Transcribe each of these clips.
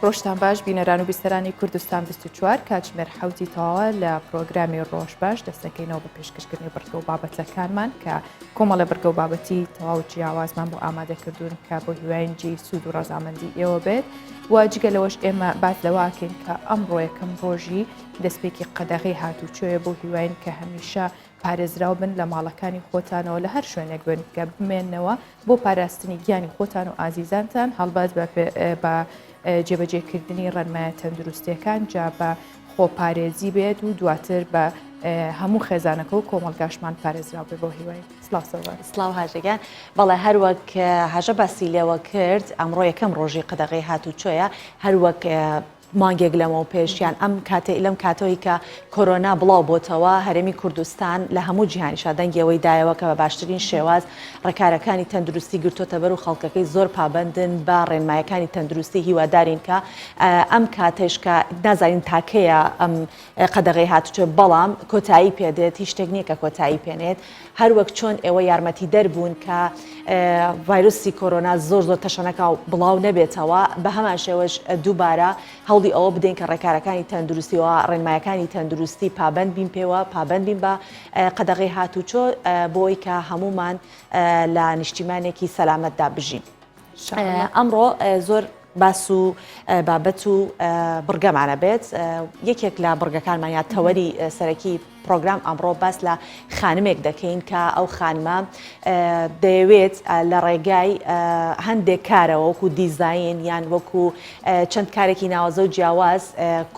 ڕۆژتان باش بینەران و بیسەرانی کوردستان 24 کاتژمێر حوتی تەواوە لە پرۆگرامی ڕۆژ باش دەستەکەینەوە بە پێشکەشکردنی بڕگە و بابەتەکانمان کە کۆمەڵە بڕگە و بابەتی تەواو جیاوازمان بۆ ئامادەکردوون کە بۆ هیواین جێی سوود و ڕەزامەندی ئێوە بێت و جگە لەوەش ئێمە باس لەوەکەین کە ئەمڕۆ یەکەم ڕۆژی دەستپێکی قەدەغەی هاتوچۆیە بۆ هیواین کە هەمیشە پارێزراو بن لە ماڵەکانی خۆتانەوە لە هەر شوێنێک بن کە بمێنەوە بۆ پاراستنی گیانی خۆتان و ئازیزانتان هەڵبەت بە جێبەجێکردنی ڕێنمایە تەندروستیەکان جا بە خۆپارێزی بێت و دواتر بە هەموو خێزانەکە و کۆمەڵگاشمان پارێزراو بێ بۆ هیوای سڵاو سەوزان. سڵاو هاژەگیان بەڵێ هەروەک هاژە باسی لێوە کرد ئەمڕۆ یەکەم ڕۆژی قەدەغەی هاتوچۆیە هەروەک مانگێک لەمەو پێش یان ئەم کاتەی لەم کاتەوەی کە کۆرۆنا بڵاو بۆتەوە هەرێمی کوردستان لە هەموو جیهانیشا دەنگی ئەوەی دایەوە کە بە باشترین شێواز ڕێکارەکانی تەندروستی گرتۆتە بەر و خەڵکەکەی زۆر پابەندن بە ڕێنمایەکانی تەندروستی هیوادارین کە ئەم کاتەش کە نازانین تاکەیە ئەم قەدەغەی هاتوچۆ بەڵام کۆتایی پێدێت هیچ شتێک نییە کە کۆتایی پێنێت هەروەک چۆن ئێوە یارمەتیدەر بوون کە ڤایرۆسی کۆرۆنا زۆر زۆر تەشەنەکا و بڵاو نەبێتەوە، بە هەمان شێوەش دووبارە هەوڵی ئەوە بدەین کە ڕێکارەکانی تەندروستی و ڕێنمایەکانی تەندروستی پابەند بین پێوە، پابەند بین بە قەدەغەی هاتوچۆ بۆ ئەوەی کە هەموومان لە نیشتیمانێکی سەلامەتدا بژین. ئەمڕۆ زۆر باس و بابەت و بڕگەمانە بێت یەکێک لە بڕگەکانمان یا تەوەری سەرەکی پرۆگرام ئەمڕۆ باس لە خانمێک دەکەین کە ئەو خانمە دەیەوێت لە ڕێگای هەندێک کارەوە وەکو دیزین یان وەکو چەند کارێکی ناوازە و جیاواز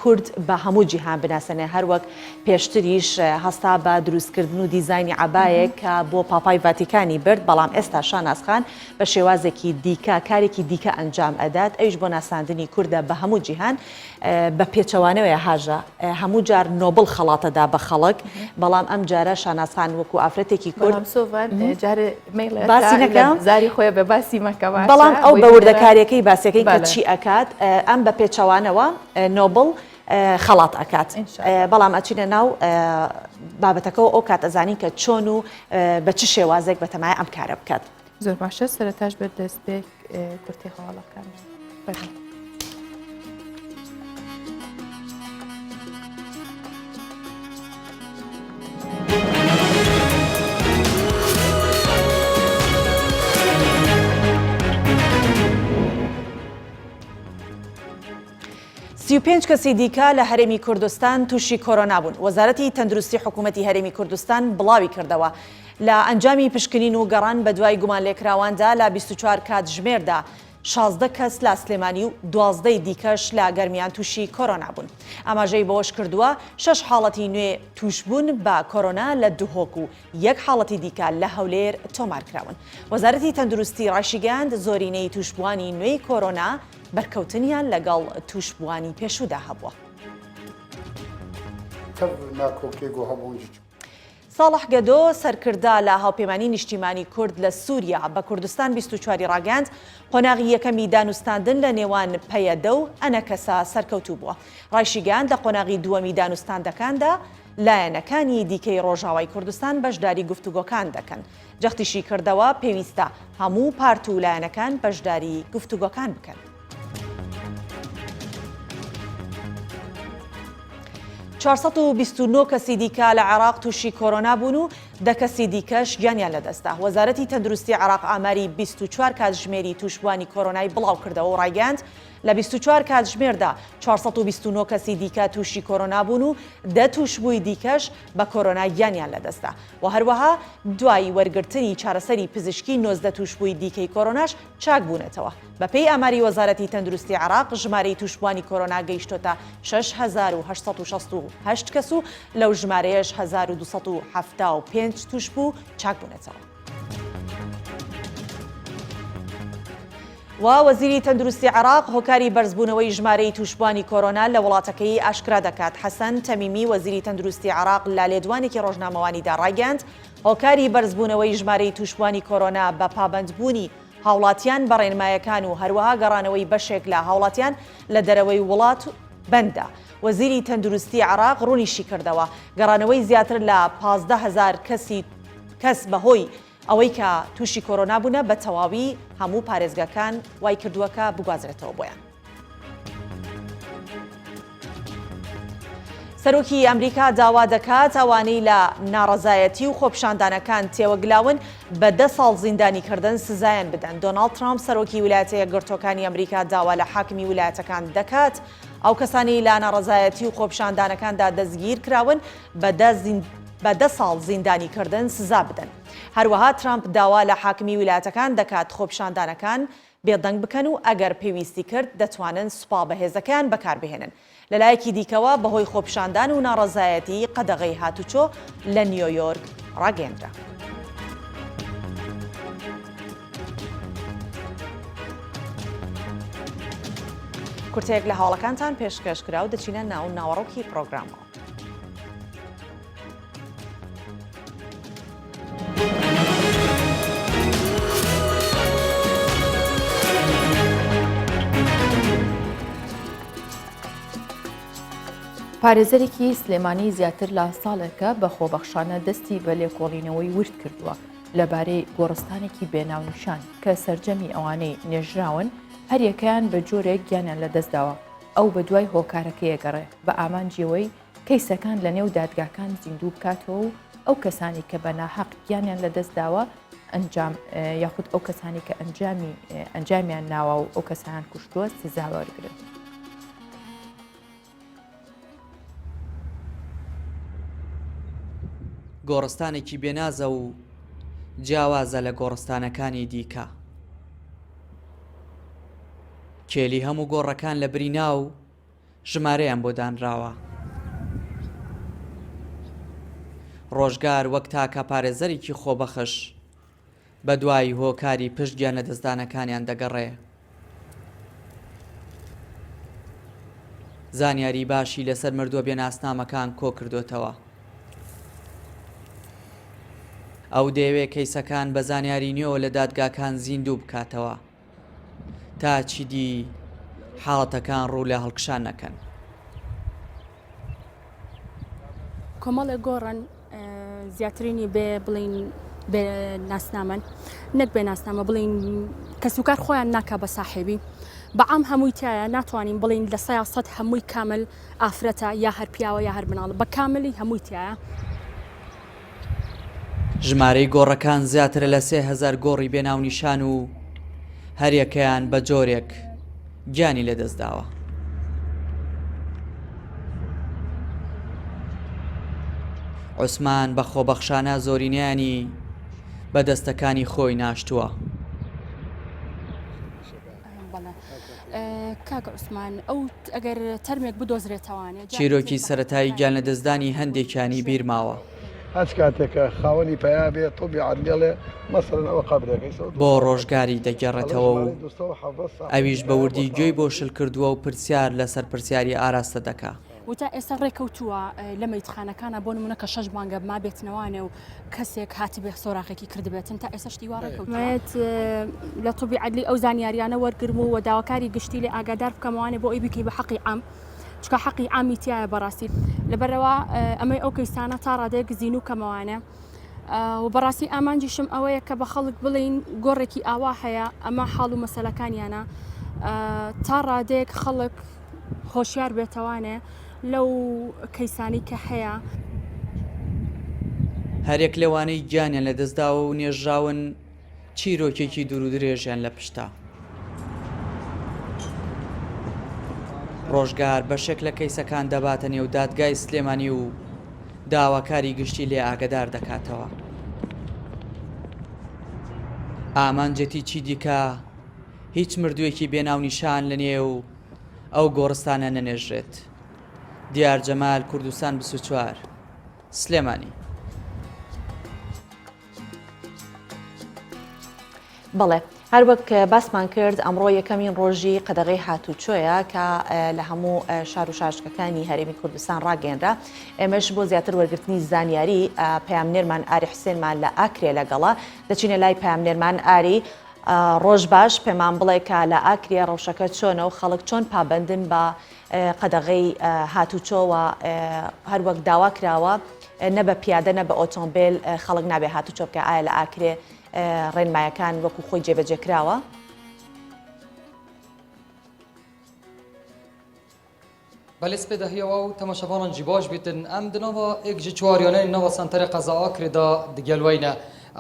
کورد بە هەموو جیهان بناسێنێ هەروەک پێشتریش هەستا بە دروستکردن و دیزایانی عبایەک کە بۆ پاپای ڤاتیکانی برد بەڵام ئێستا شاناز خان بە شێوازێکی دیکە کارێکی دیکە ئەنجام ئەدات ئەویش بۆ ناساندنی کوردە بە هەموو جیهان بە پێچەوانەوەیە هاژە هەموو جار نۆبڵ خەڵاتەدا بە خەڵک بەڵام ئەم جارە شاناز خان وەکو ئافرەتێکی کورد جارێ باسی نەکەم زاری خۆیە بە باسی مەکە بەڵام ئەو بە وردەکاریەکەی باسەکەی کە چی ئەکات ئەم بە پێچەوانەوە نۆبڵ خەڵات ئەکات بەڵام ئەچینە ناو بابەتەکەەوە ئەو کات ئەزانین کە چۆن و بە چ شێوازێک بەتەمای ئەم کارە بکات. زۆر باشە سەرەتاش بەر دەستپێک کورتەی هەواڵەکان فەرموو. 35 کەسی دیکە لە هەرێمی کوردستان تووشی کۆرۆنا بوون. وەزارەتی تەندروستی حکوومەتی هەرێمی کوردستان بڵاوی کردەوە لە ئەنجامی پشکنین و گەڕان بەدوای گومانلێکراواندا لە 24 کاتژمێردا 16 کەس لە سلێمانی و 12 ی دیکەش لە گەرمیان تووشی کۆرۆنا بوون. ئاماژەی بەوەشکردووە، شەش حاڵەتی نوێ تووشبوون بە کۆرۆنا لە دهۆک و یەک حاڵەتی دیکە لە هەولێر تۆمارکراون. وەزارەتی تەندروستی ڕاشیگەیاند، زۆرینەی تووشبووانی نوێی کۆرۆنا بەرکەوتنیان لەگەڵ تووشبووانی پێشوودا هەبووە. ساڵح گەدۆ، سەرکردە لە هاوپەیمانی نیشتیمانی کورد لە سووریا بە کوردستان 24 ی ڕاگەیاند، قۆناغی یەکەمی دانوستاندن لە نێوان پەیەدە و ئەنەکەسە سەرکەوتوو بووە. ڕایشیگەیاند لە قۆناغی دووەمی دانوستاندەکاندا لایەنەکانی دیکەی ڕۆژاوای کوردستان بەشداری گفتوگۆکان دەکەن. جەختیشی کردەوە پێویستە هەموو پارت و لایەنەکان بەشداری گفتوگۆکان بکەن. 429 کەسی دیکە لە عێراق تووشی کۆرۆنا بوون و دە کەسی دیکەش گیانیان لەدەستدا. وەزارەتی تەندروستی عێراق ئاماری 24 کاتژمێری تووشبووانی کۆرۆنای بڵاوکردەوە و ڕایگەیاند، لە 24 کاتژمێردا 429 کەسی دیکە تووشی کۆرۆنا بوون و دە تووشبووی دیکەش بە کۆرۆنا گیانیان لەدەستدا و هەروەها دوای وەرگرتنی چارەسەری پزیشکی 19 تووشبووی دیکەی کۆرۆناش چاکبوونەتەوە. بەپێی ئاماری وەزارەتی تەندروستی عێراق، ژمارەی تووشبووانی کۆرۆنا گەیشتۆتە 6868 کەس و لەو ژمارەیەش 1275 تووشبوو چاکبوونەتەوە. و وەزیری تەندروستی عێراق هۆکاری بەرزبوونەوەی ژمارەی تووشبووانی کۆرۆنا لە وڵاتەکەی ئاشکرا دەکات. حەسەن تەمیمی وەزیری تەندروستی عێراق لە لێدوانێکی ڕۆژنامەوانیدا ڕایگەیاند، هۆکاری بەرزبوونەوەی ژمارەی تووشبووانی کۆرۆنا بە پابەندبوونی هاوڵاتیان بە ڕێنمایەکان و هەروەها گەڕانەوەی بەشێک لە هاوڵاتیان لە دەرەوەی وڵات بەندە. وەزیری تەندروستی عێراق ڕوونیشیکردەوە، گەڕانەوەی زیاتر لە 15 هەزار کەسی کەس بەهۆی ئەوەی کە تووشی کۆرۆنا بوونە بە تەواوی هەموو پارێزگاکان وایکردووە کە بگوازرێتەوە بۆیان. سەرۆکی ئەمریکا داوا دەکات ئەوانەی لە ناڕەزایەتی و خۆپیشاندانەکان تێوەگلاون بە دە ساڵ زیندانیکردن سزایان بدەن. دۆناڵد ترامپ سەرۆکی ویلایەتە یەکگرتووەکانی ئەمریکا داوا لە حاکمی ویلایەتەکان دەکات ئەو کەسانەی لە ناڕەزایەتی و خۆپیشاندانەکاندا دەستگیرکراون بە دە ساڵ زیندانیکردن سزا بدەن. هەروەها ترامپ داوا لە حاکمی ویلایەتەکان دەکات خۆپیشاندانەکان بێدەنگ بکەن و ئەگەر پێویستی کرد دەتوانن سوپا بەهێزەکەیان بەکاربهێنن. لەلایەکی دیکەوە بەهۆی خۆپیشاندان و ناڕەزایەتی قەدەغەی هاتوچۆ لە نیۆیۆرک ڕاگەیەندرا. کورتەیەک لە هەواڵەکانتان پێشکەش کرا و دەچینە ناو ناوەڕۆکی پرۆگرامەوە. پارێزەرێکی سلێمانی زیاتر لە ساڵێکە بە خۆبەخشانە دەستی بە لێکۆڵینەوەی ورد کردووە لەبارەی گۆڕستانێکی بێناونیشان کە سەرجەمی ئەوانەی نێژراون هەریەکەیان بە جۆرێک گیانیان لەدەستداوە ئەو بە دوای هۆکارەکەیەگەڕێ بە ئامانجیەوەی کەیسەکان لە نێو دادگاکان زیندوو بکاتەوە و ئەو کەسانی کە بە ناحەق گیانیان لەدەست داوە ئەنجام یاخود ئەو کەسانی کە ئەنجامی ئەنجامیان ناوە و ئەو کەسان کوشتووە سزا وەرگرن. گۆڕستانێکی بێنازە و جیاوازە لە گۆڕستانەکانی دیکە. کێلی هەموو گۆڕەکان لە بری ناو ژمارەیان بۆ دانراوە. ڕۆژگار وەک تاکە پارێزەرێکی خۆبەخش بەدوای هۆکاری پشت گیانلەدەستدانەکانیان دەگەڕێ. زانیاری باشی لەسەر مردووە بێناسنامەکان کۆکردۆتەوە. ئەو دەیەوێ کەیسەکان بە زانیاری نوێوە لە دادگاکان زیندوو بکاتەوە. تا چیدی حاڵەتەکان ڕوو لە هەڵکشان نەکەن. کۆمەڵێک گۆڕن زیاترینی بێ بڵین بێ ناسنامەن نەک بێ ناسنامە بڵین کەسوکار خۆیان ناکا بە ساحێبی بەعام هەمووی تایە ناتوانین بڵین لە سەیا سەد هەمووی کامل ئافرەتە یا هەر پیاوە یا هەر مناڵ بە کاملی هەمووی تایە. ژمارەی گۆڕەکان زیاترە لە 3000 گۆڕی بێ ناونیشان و هەریەکەیان بە جۆرێک گیانی لەدەستداوە. عوسمان بە خۆبەخشانە زۆرینەیانی بە دەستەکانی خۆی ناشتووە. چیرۆکی سەرەتایی گیانلەدەستدانی هەندێکیانی بیرماوە. هەچ کاتێک کە خاوەنی پەیا بێ طبی عەدلی ئەڵێ مەسەلەن ئەوە قەبرێکە ئیستا بۆ ڕۆژگاری دەگێڕێتەوە و ئەویش بە وردی گوێی بۆ شل کردووە و پرسیار لەسەر پرسیاری ئاراستە دەکا. و تا ئێستا ڕێکەوتووە لە مەیتخانەکانا بۆ نمونە کە شەش مانگە مابێتنەوانێ و کەسێک هاتبێ سۆراخێکی کردبێتن تا ئێستا شتی وا ڕێکەوتووە. دەمەوێت لە طبی عەدلی ئەو زانیاریانە وەرگرم و وە داواکاری گشتی لێ ئاگادار بکەمەوانێ بۆ ئەوی بیکەی بە حەقی عام چونکە حەقی عامی تیایە بەڕاستی لەبەرئەوە ئەمەی ئەو کەیسانە تا ڕادەیەک زینوو کەمەوانێ و بەڕاستی ئامانجیشم ئەوەیە کە بە خەڵک بڵێین گۆڕێکی ئاوا هەیە ئەمە حاڵ و مەسەلەکانیانە تا ڕادەیەک خەڵک هۆشیار بێتەوانێ لەو کەیسانەی کە هەیە. هەریەک لەوانەی گیانیان لەدەستداوە و نێژراون چیرۆکێکی دوورودرێژیان لە پشتە. ڕۆژگار بەشێک لە کەیسەکان دەباتە نێو دادگای سلێمانی و داواکاری گشتی لێ ئاگەدار دەکاتەوە. ئامانجێتی چیدیکە هیچ مردووێکی بێ ناونیشان لە نێو ئەو گۆڕستانە نەنێژرێت. دیار جەمال، کوردستان 24، سلێمانی. بەڵێ هەروەک باسمان کرد ئەمڕۆ یەکەمین ڕۆژی قەدەغەی هاتوچۆیە کە لە هەموو شار و شارچکەکانی هەرێمی کوردستان ڕاگەێنرا ئێمەش بۆ زیاتر وەرگرتنی زانیاری پەیامنێرمان ئاری حسێنمان لە ئاکرێ لەگەڵە دەچینە لای پەیامنێرمان ئاری ڕۆژ باش پێمان بڵێ کە لە ئاکرێ ڕەوشەکە چۆنە و خەڵک چۆن پابەندن بە قەدەغەی هاتوچۆ و هەروەک داوا کراوە نە بە پیادە نە بە ئۆتۆمبێل خەڵک نابێ هاتوچۆ بکە ئایا لە ئاکرێ ڕێنمایەکان وەکو خۆی جێبەجێ کراوە؟ بەلێ سپێدە هیوا و تەماشەڤانان جی باش بیتن. ئەم di nava êk ji çwaryaneyên nava senterê qeza Akrê de digel wey ne.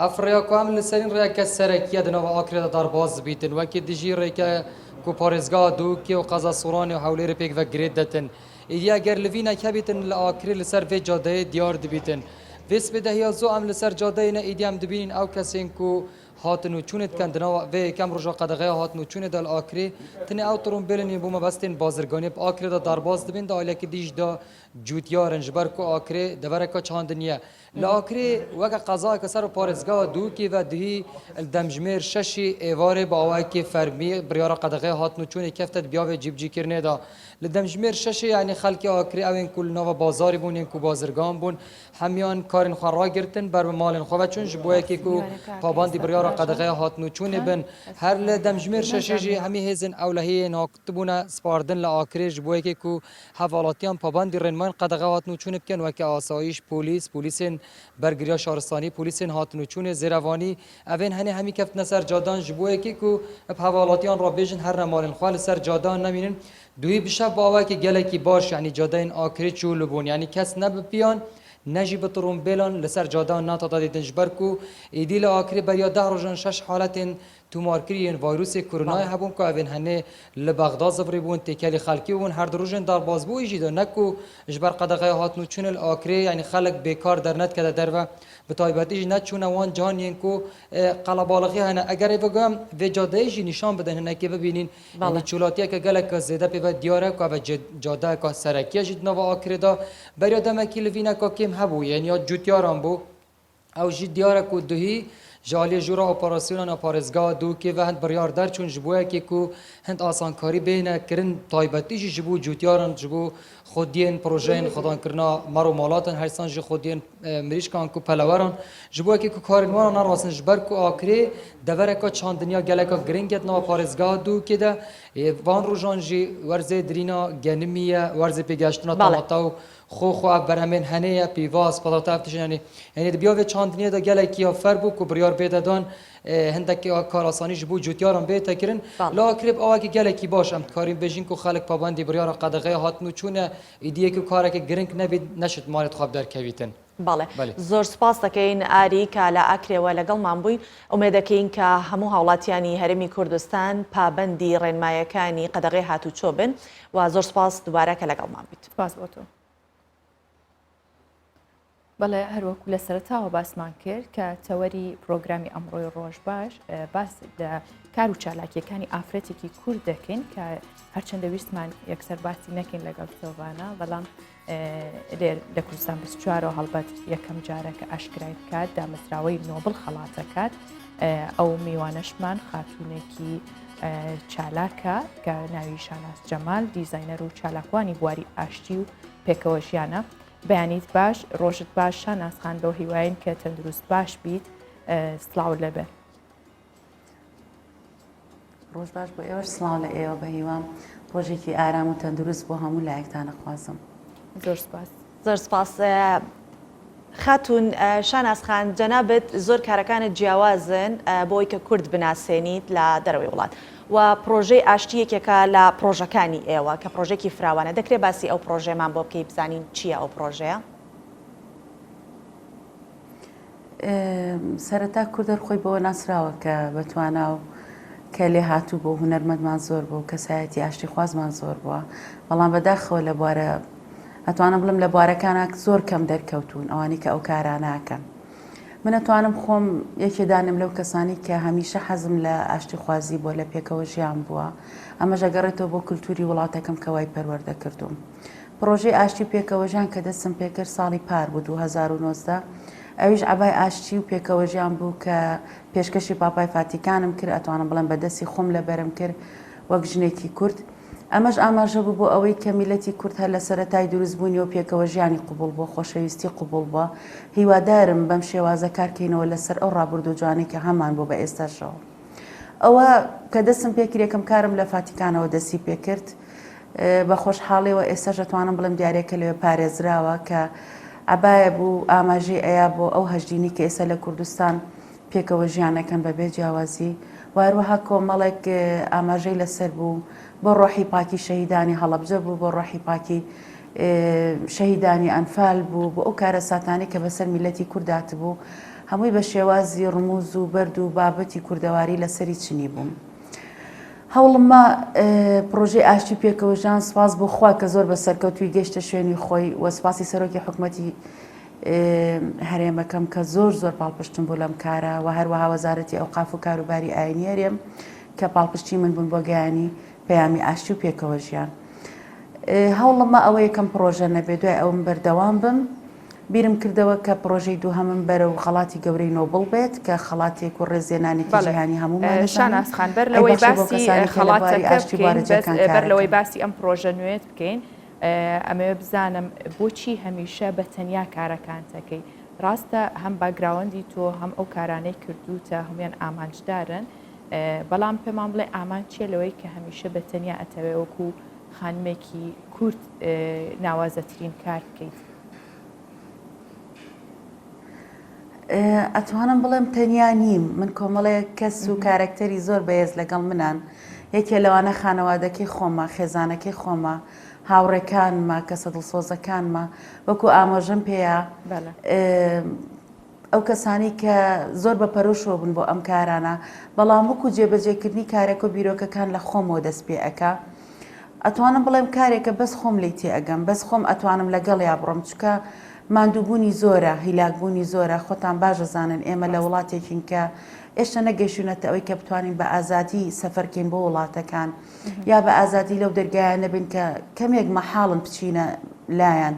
Ev rêya ku em li serîn rêyeke serekî ye di nava Akrê de derbas bîtin. Wekî dijî rêke ku parêzgeha Duhokê û qeza Soranê û Hewlêrê pêk ve girêd detin. Êdî eger li vî nekebîtin li Akrê li ser vê cadeyê diyar dibîtin. Vê spêdehiya zû em li ser cadeyê ne êdî em dibînîn ew kesên ku Hatin û çûnê dikin di nava vê yekem roja qedexeya hatin û çûnê de li Akrê tenê ew trombêlên yên bo mebestên bazirganiyê bi Akrê de derbas dibin di aliyekî dî jî de cûtyar in ji ber ku Akrê devereke çandinî ye. Li Akrê weke qezayeke ser bi parêzgeha Duhokê ve duhî li demjimêr şeşî êvarê bi awayekî fermî biryara qedexeya hatin û çûnê kefte di biyavê cîbicîkirinê de. Li demjimêr şeşê yanî xelkê Akrê ew ên ku li nava bazarê bûn yên ku bazirgan bûn Hemiyan karên xwe ragirtin, ber bi malên xwe ve çûn ji bo yekê ku pabandî biryara qedexeya hatinûçûnê bin. Her li demjimêr şeşê jî hemî hêzên ewlehiyê hatibûne spardin li Akrê ji bo yekê ku hevwelatiyan pabandî rênmayên qedexe hatinûçûnê bikin weke asayîş, polîs, polîsên bergiriya şaristanî, polîsên hatinûçûnê, zêrevanî evên henê hemî keftine ser cadan ji bo yekê ku bi hevwelatiyan re bêjin herine malên xwe li ser cadan nemînin. Duhî bi şev bi awayekî gelekî baş yanî cadeyên Akrê çû bûn. Yanî kes ne bi piyan ne jî bi trombêlan li ser cadeyan netata dîtin ji ber ku êdî li Akrê beriya deh rojan şeş haletên tomarkirî yên vayrûsê koronayê hebûn ku evên henê li Bexda zivrî bûn têkelî xelkî bûn her di rojên derbasbûyî jî de ne ku ji ber qedexeya hatin û çûnê li Akrê yanî xelk bêkar dernedikete derve bi taybetî jî neçûne wan cihan yên ku qelebalixî hene eger ê vegam vê cadeyê jî nîşan bidin hinekê bibînîn Yanî çolatiyeke gelek zêde pê ve diyar e ku ev e cadeyeka serekî ye jî di nava Akrê de. Beriya demekî li vîneka kêm hebû yanî ya cotyaran bû. Ew jî diyar e ku duhî ji aliyê jûra operasyonan a parêzgeha Duhokê ve hind biryar derçûn ji bo yekê ku hind asankarî bêne kirin taybetî jî ji bo cotyaran ji bo xwediyên projeyên xwedankirina mer û malatan hersan jî xwediyên mirîşkan ku peleweran ji bo yekê ku karên wan nerasin ji ber ku Akrê devereka çandiniya geleka giring e di nava parêzgeha Duhokê de van rojan jî werzê dirîna genimî ye werzê pêgeştina tamata û xwe xwe ev berhemên henê ye pîvaz patata ev tiştên henê yanî di biya vê çandiniyê de gelekî ya fer bû ku biryar bête dan hindek karasanî ji bo cotyaran bête kirin li Akrê bi awayekî gelekî baş em dikarîn bêjin ku xelk pabendî biryara qedexeya hatin û çûne ئیدی یەکی و کارەکە گرنگ نەبیت نەشت مالت خۆ دەرکەویتن. بەڵێ زۆر سوپاس دەکەین ئاری کە لە ئاکرێوە لەگەڵمان بووی ئومێدەکەین کە هەموو هاوڵاتیانی هەرێمی کوردستان پابەندی ڕێنمایەکانی قەدەغەی هاتوچۆ بن و زۆر سوپاس دووبارە کە لەگەڵمان بیت. سوپاس بۆ تۆ. بەڵێ هەروەکو لە سەرەتاوە باسمان کرد کە تەوەری پرۆگرامی ئەمڕۆی ڕۆژ باش باس لە کار و چالاکیەکانی ئافرەتێکی کورد دەکەین کە هەرچەندە ویستمان یەکسەر باسی نەکەین لەگەڵ سۆڤانە بەڵام لە کوردستان 24 هەڵبەت یەکەم جارە کە ئاشکرای بکات دامەزراوەی نۆبڵ خەڵاتەکات ئەو میوانەشمان خاتونێکی چالاکە کە ناوی شاناز جەمال دیزینەر و چالاکوانی بواری ئاشتی و پێکەوە ژیانە بەیانیت باش ڕۆژت باش شاناز خان بەو هیواین کە تەندروست باش بیت سڵاوت لێبێ. ڕۆژ باش بۆ ئێوەش سڵاو لە ئێوە بە هیوام ڕۆژێکی ئارام و تەندروست بۆ هەموو لایەکتان ئەخوازم. زۆر سپاس. زۆر سپاس خاتوون شاناز خان جەنابت زۆر کارەکانت جیاوازن بۆی کە کورد بناسێنیت لە دەرەوەی وڵات و پرۆژەی ئاشتی یەکێکە لە پرۆژەکانی ئێوە کە پرۆژێکی فراوانە دەکرێت باسی ئەو پرۆژەیەمان بۆ بکەی بزانین چییە ئەو پرۆژەیە؟ سەرەتا کورد هەر خۆی بەوە ناسراوە کە بە توانا و کە لێهاتوو بوو هونەرمەندمان زۆر بوو کەسایەتی ئاشتیخوازمان زۆر بووە بەڵام بەداخەوە لە بوارە ئەتوانم بڵێم لە بوارەکانە زۆر کەم دەرکەوتوون ئەوانەی کە ئەو کارانە ئەکەن من ئەتوانم خۆم یەکێ دانێم لەو کەسانی کە هەمیشە حەزم لە ئاشتیخوازی بووە لە پێکەوە ژیان بووە ئەمەش ئەگەڕێتەوە بۆ کولتوری وڵاتەکەم کە وای پەروەردە کردووم پڕۆژەی ئاشتی و پێکەوەژیان کە دەستم پێکرد ساڵی پار بوو 2019 ئەویش عەبای ئاشتی و پێکەوەژیان بوو کە پێشکەشی پاپای فاتیکانم کرد ئەتوانم بڵێم بە دەستی خۆم لەبەرم کرد وەک ژنێکی کورد ئەمەش ئاماژە بوو بۆ ئەوەی کە میللەتی کورد هەر لە سەرەتای دروستبوونیەوە پێکەوەژیانی قبوڵ بووە، خۆشەویستی قبوڵ بووە، هیوادارم بەم شێوازە کار کەینەوە لەسەر ئەو ڕابردوو جوانەی کە هەمان بوو بە ئێستاشەوە. ئەوە کە دەستم پێکرد یەکەم کارم لە فاتیکانەوە دەستی پێکرد، بە خۆشحاڵیەوە ئێستاش ئەتوانم بڵێم دیارەکە لەوێ پارێزراوە کە عەبایە بوو ئاماژەی ئەیا بۆ ئەو هەژدینی کە ئێستا لە کوردستان پێکەوە ژیان ئەکەن بەبێ جیاوازی. و هەروەها کۆمەڵێک ئاماژەی لەسەر بوو بۆ ڕۆحی پاکی شەهیدانی هەڵەبجە بوو، بۆ ڕۆحی پاکی شەهیدانی ئەنفال بوو، بۆ ئەو کارەساتانەی کە بەسەر میللەتی کورد هاتبوو، هەمووی بە شێوازی ڕموز و بەرد و بابەتی کوردەواری لەسەری چنی بووم. هەوڵمما پڕۆژەی ئاشتی پێکەوەژیان سوپاس بۆ خوا کە زۆر بە سەرکەوتووی گەیشتە شوێنی خۆی و سوپاسی سەرۆکی حکومەتی هەرێمەکەم کە زۆر زۆر پاڵپشتم بوو لەم کارە و هەروەها وەزارەتی ئەوقاف و کاروباری ئاینی هەرێم کە پاڵپشتی من بوون بۆ گەیانی پەیامی ئاشتی و پێکەوە ژیان. هەوڵمە ئەوە یەکەم پڕۆژە نەبێ دوای ئەوم بەردەوام بم. بیرم کردەوە کە پڕۆژەی دووهەمم بەرەو خەڵاتی گەورەی نۆبڵ بێت کە خەڵاتێک و ڕێزلێنانێکی بەڵێ جیهانی هەموومان دەزانین شاناز خان بەر لەوەی ئەیبەخشێ بۆ باسی کەسانی کە لە بواری خەڵاتەکە ئاشتی و بکەین بەس بارەجەکان بەر لەوەی کارەکەن. باسی ئەم پڕۆژە نوێت بکەین ئەمەوێ بزانم بۆچی هەمیشە بە تەنیا کارەکانتەکەی ڕاستە هەم background ی تۆ هەم ئەو کارانەی کردوتە هەمویان ئامانجدارن بەڵام پێمان بڵێ ئامانج چیە لەوەی کە هەمیشە بە تەنیا ئەتەوێ وەکو خانمێکی کورد ناوازەترین کار بکەیت؟ ئەتوانم بڵێم تەنیا نیم من کۆمەڵێک کەس و کارەکتەری زۆر بەهێز لەگەڵ منان یەکێ لەوانە خانەوادەکەی خۆمە خێزانەکەی خۆمە هاوڕێکانمە کەسە دڵسۆزەکانمە وەکو ئامۆژەم پێیە ئەو کەسانەی کە زۆر بە پەرۆشەوە بوون بۆ ئەم کارانە، بەڵام وەکو جێبەجێکردنی کارەکە و بیرۆکەکان لە خۆمەوە دەست پێ ئەکا. ئەتوانم بڵێم کارێکە بەس خۆم لێی تێ ئەگەم، بەس خۆم ئەتوانم لەگەڵیا بڕۆم، چونکە ماندووبوونی زۆرە، هیلاکبوونی زۆرە، خۆتان باش ئەزانن ئێمە لە وڵاتێکین کە ئێشتا نەگەیشتوینەتە ئەوەی کە بتوانین بە ئازادی سەفەر کەین بۆ وڵاتەکان یا بە ئازادی لەو دەرگایانە بین کە کەمێک مەحاڵن بچینە لایان.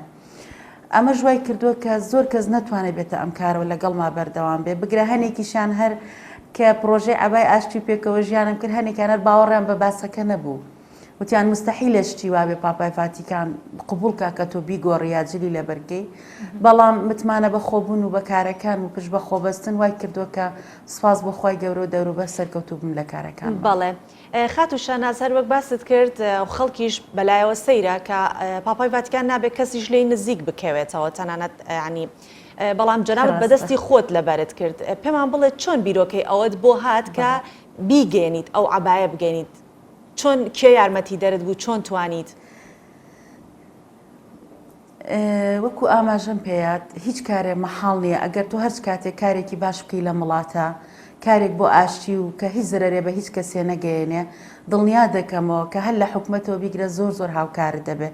ئەمەش وای کردووە کە زۆر کەس نەتوانێت بێتە ئەم کارەوە لەگەڵما بەردەوام بێ، بگرە هەنێکیشیان هەر کە پڕۆژەی عەبای ئاشتی و پێکەوە ژیانم کرد هەنێکیان هەر باوەڕیان بە باسەکە نەبوو وتیان موستەحیلە شتی وابێ پاپای ڤاتیکان قبوڵ کا کە تۆ بیگۆڕی یا جلی لەبەرکەی بەڵام متمانە بە خۆبوون و بە کارەکان و پشت بە خۆبەستن وای کردووە کە سوپاس بۆ خوای گەورە و دەوروبەر سەرکەوتوو بم لە کارەکانما. بەڵێ خاتوو شاناز هەر وەک باست کرد خەڵکیش بەلایەوە سەیرە کە پاپای ڤاتیکان نابێت کەسیش لێی نزیک بکەوێتەوە تەنانەت ینی بەڵام جەنابت بەدەستی خۆت لەبەرت کرد پێمان بڵێ چۆن بیرۆکەی ئەوەت بۆ هات کە بیگەێنیت ئەو عەبایە بگەێنیت چۆن کێ یارمەتی دەرت بوو چۆن توانیت؟ وەکو ئاماژەم پێیات هیچ کارێ مەحاڵ نییە ئەگەر تۆ هەرچ کاتێک کارێکی باش بکەی لەم وڵاتە کارێک بۆ ئاشتی و کە هیچ زەرەرێ بە هیچ کەسێ نەگەیەنێ دڵنیا دەکەمەوە کە هەر لە حکومەتەوە بیگرە زۆر زۆر هاوکارت دەبێ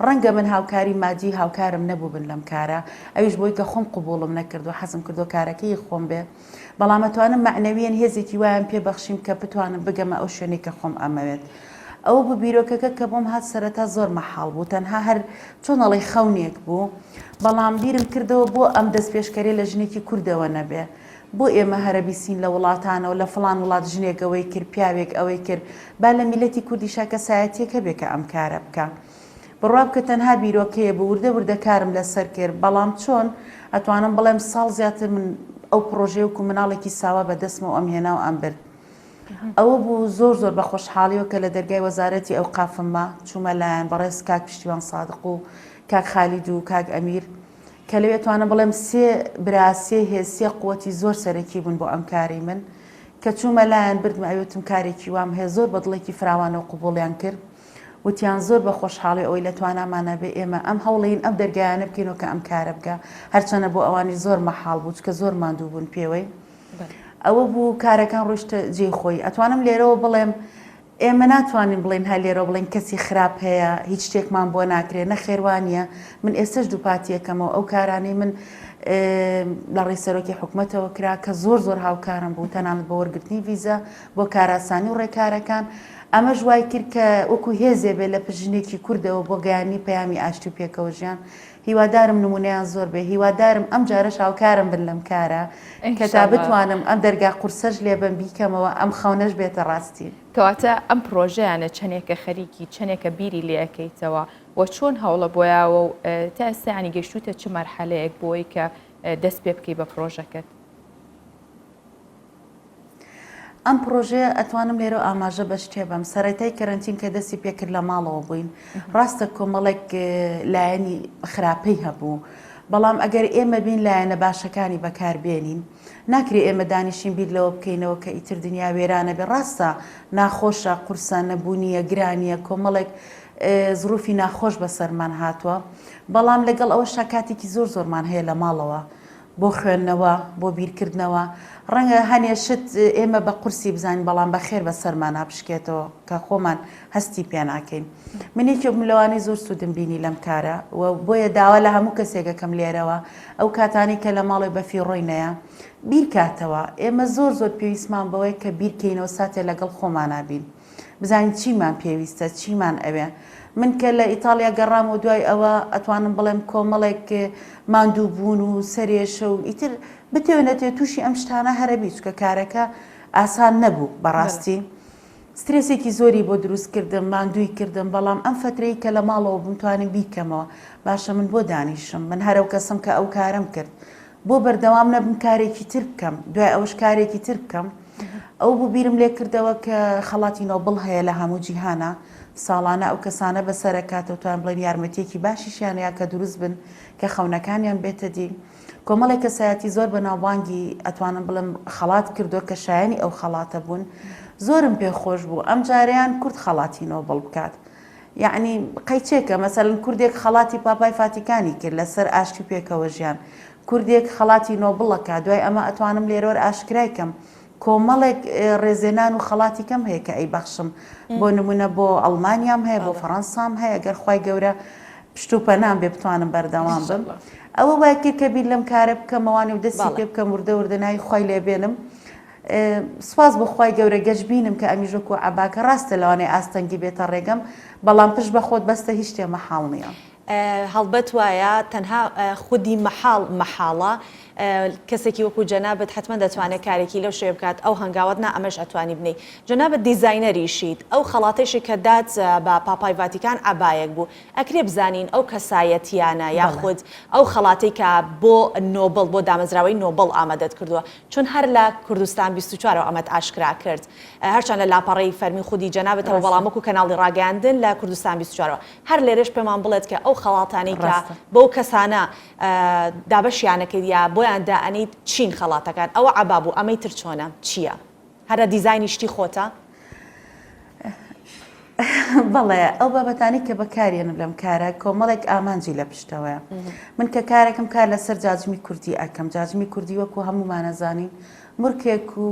ڕەنگە من هاوکاری مادی هاوکارم نەبووبن لەم کارە ئەویش بۆی کە خۆم قبوڵم نەکردووە حەزم کردووە کارەکە ی خۆم بێ بەڵام ئەتوانم مەعنەویەن هێزێکی وایان پێ بەخشیم کە بتوانم بگەمە ئەو شوێنەی کە خۆم ئەمەوێت. ئەوە بوو بیرۆکەکە کە بۆم هات سەرەتا زۆر مەحاڵ بوو تەنها هەر چۆن ئەڵێی خەونێک بوو بەڵام بیرم کردەوە بۆ ئەم دەستپێشکەریە لە ژنێکی کوردەوە نەبێ بۆ ئێمە هەرە بیسین لە وڵاتانەوە لە فڵان وڵات ژنێک ئەوەی کرد پیاوێک ئەوەی کرد با لە میللەتی کوردیشا کەسایەتیەک هەبێ کە ئەم کارە بکا. بڕوا بکە تەنها بیرۆکەیە بوو وردە وردە کارم لەسەر کرد بەڵام چۆن ئەتوانم بڵێم ساڵ زیاتر من ئەو پڕۆژەیە وەکو مناڵێکی ساوا بە دەستمەوە ئەم هێنا و ئەم برد ئەوە بوو زۆر زۆر بە خۆشحاڵیەوە کە لە دەرگای وەزارەتی ئەوقافم ما چوومە لایەن بەڕێز کاک پشتیوان سادق و کاک خالید و کاک ئەمیر کە لەوێ توانم بڵێم سێ برا سێ هێز سێ قوتی زۆر سەرەکی بوون بۆ ئەم کارەی من کە چوومە لایەن بردمە ئەوێ وتم کارێکی وام هەیە زۆر بە دڵێکی فراوانەوە قبوڵیان کرد وتیان زۆر بە خۆشحاڵی ئەوەی لە توانامانا بێ ئێمە ئەم هەوڵین ئەم دەرگایانە بکەینەوە کە ئەم کارە بکا هەرچەنە بۆ ئەوانیش زۆر مەحاڵ بوو چکە زۆر ماندوو بوون پێوەی ئەوە بوو کارەکان ڕۆیشتە جێی خۆی ئەتوانم لێرەوە بڵێم ئێمە ناتوانین بڵێن هەر لێرەوە بڵێن کەسی خراپ هەیە هیچ شتێکمان بۆ ناکرێ نەخێر وانە من ئێستش دووپاتیەکەمەوە ئەو کارانەی من لە ڕێی سەرۆکی حکومەتەوە کرا کە زۆر زۆر هاوکارم بوو تەنانەت بۆ وەرگرتنی ڤیزە بۆ کاراسانی و ڕێکارەکان ئەمەش وای کرد کە وەکو هێزێ بێ لە پشت ژنێکی کوردەوە بۆ گەیاندنی پەیامی ئاشتی و پێکەوە ژیان. هیوادارم نمونەیان زۆر بێ، هیوادارم ئەم جارەش هاوکارم بن لەم کارە کە تا بتوانم ئەم دەرگا قورسەش لێ بەم بیکەمەوە ئەم خەونەش بێتە ڕاستی. کەواتە ئەم پڕۆژەیانە چەنێکە خەریکی، چەنێکە بیری لێ ئەکەیتەوە و چۆن هەوڵە بۆیاوە و تا ئێستا یانی گەیشتوویتە چ مەرحەلەیەک بۆی کە دەست پێ بکەی بە پڕۆژەکەت؟ ئەم پڕۆژەیە ئەتوانم لێرەوە ئاماژە بە شتێ بەم سەرەتای کەرەنتین کە دەستی پێکرد لە ماڵەوە بووین ڕاستە کۆمەڵێک لایەنی خراپەی هەبوو. بەڵام ئەگەر ئێمە بین لایەنە باشەکانی بەکار بێنین ناکرێ ئێمە دانیشین بیر لەوە بکەینەوە کە ئیتر دنیا وێرانە بێ ڕاستە ناخۆشە قورسە نەبوونیە گرانیە کۆمەڵێک زروفی ناخۆش بەسەرمان هاتووە بەڵام لەگەڵ ئەوەشا کاتێکی زۆر زۆرمان هەیە لە ماڵەوە بۆ خوێندنەوە، بۆ بیرکردنەوە، ڕەنگە هەنێ شت ئێمە بە قورسی بزانین بەڵام بە خێر بە سەرمانا بشکێتەوە کە خۆمان هەستی پێ ناکەین. من یەکێک بووم لەوانەی زۆر سوودم بینی لەم کارە و بۆیە داوا لە هەموو کەسێک ئەکەم لێرەوە ئەو کاتانەی کە لە ماڵێ بەفیڕۆی نەیە بیرکاتەوە. ئێمە زۆر زۆر پێویستمان بەوەیە کە بیرکەینەوە ساتێ لەگەڵ خۆمانا بین. بزانین چیمان پێویستە، چیمان ئەوێ. من کە لە ئیتاڵیا گەڕامەوە دوای ئەوە ئەتوانم بڵێم کۆمەڵێک ماندووبوون و سەرێشە و ئیتر بتەوێ نەتەوێ تووشی ئەم شتانە هەرەبی چونکە کارەکە ئاسان نەبوو بەڕاستی سترێسێکی زۆری بۆ دروست کردم ماندووی کردم بەڵام ئەم فەترەی کە لە ماڵەوە بووم توانیم بیکەمەوە باشە من بۆ دانیشم من هەرەو کەسم کە ئەو کارەم کرد بۆ بەردەوام نەبم کارێکی تر بکەم دوای ئەوەش کارێکی تر بکەم ئەو بوو بیرم لێ کردەوە کە خەڵاتی نۆبڵ هەیە لە هەموو جیهانا ساڵانە ئەو کەسانە بەسەرەکاتەوە توان بڵێن یارمەتیەکی باشیشیان یا کە دروست بن کە خەونەکانیان بێتە دی کۆمەڵێک کەسایەتی زۆر بەناوبانگی ئەتوانم بڵێم خەڵات کردووە کە شایەنی ئەو خەڵاتە بوون زۆرم پێ خۆش بوو ئەم جارەیان کورد خەڵاتی نۆبڵ بکات یەعنی قەیچێکە مەسەلەن کوردێک خەڵاتی پاپای فاتیکانی کرد لەسەر ئاشتی و پێکەوە ژیان کوردێک خەڵاتی نۆبڵ ئەکا دوای ئەمە ئەتوانم لێرەوەر ئاشکرای کەم کۆمەڵێک ڕێزێنان و خەڵاتی کەم هەیە کە ئەیبەخشم بۆ نمونە بۆ ئەڵمانیام هەیە بۆ فەڕەنسام هەیە گەر خوای گەورە پشت و پەنام بێ بتوانم بەردەوام بم ئەوە وای کرد کە بیر لەم کارە بکەمەوانی و دەستی پێ بکەم وردە وردە ناوی خوای لێ بێنم سوپاس بۆ خوای گەورە گەشبینم کە ئەمیش وەکو عەباکە ڕاستە لەوانەیە ئاستەنگی بێتە ڕێگەم بەڵام پشت بە خۆت بەستە هیچ شتێ مەحاڵ نییە. هەڵبەت وایە تەنها خودی مەحاڵ مەحاڵە کەسێکی وەکو جەنابت حەتمەن دەتوانێت کارێکی لەو شێوە بکات ئەو هەنگاوەت نا ئەمەش ئەتوانی بنێی جەنابت دیزاینەریشیت ئەو خەڵاتەیشی کە دات بە پاپای ڤاتیکان عەبایەک بوو ئەکرێ بزانین ئەو کەسایەتیانە یاخود ئەو خەڵاتەی کە بۆ نۆبڵ بۆ دامەزراوەی نۆبڵ ئامادەت کردووە چون هەر لە کوردستان 24 ەوە ئەمەت ئاشکرا کرد هەرچەند لە لاپەڕەی فەرمی خودی جەنابتەوە بەڵام وەکو کەناڵی ڕاگەیاندن لە کوردستان 24 ەوە هەر لێرەش پێمان بڵێت کە ئەو خەڵاتانەی کە بەو کەسانە دابەشیانەکەیت یا بۆیان دائەنێیت چین خەڵاتەکان ئەوە عەبا بوو ئەمەی تر چۆنە چییە هەرە دیزاینی شتی خۆتە؟ بەڵێ ئەو بابەتانەی کە بەکارێنم لەم کارە کۆمەڵێک ئامانجی لە پشتەوەیە من کە کارێکم کار لەسەر جاجمی کوردی ئەکەم جاجمی کوردی وەکو هەمومانەزانین مرکێک و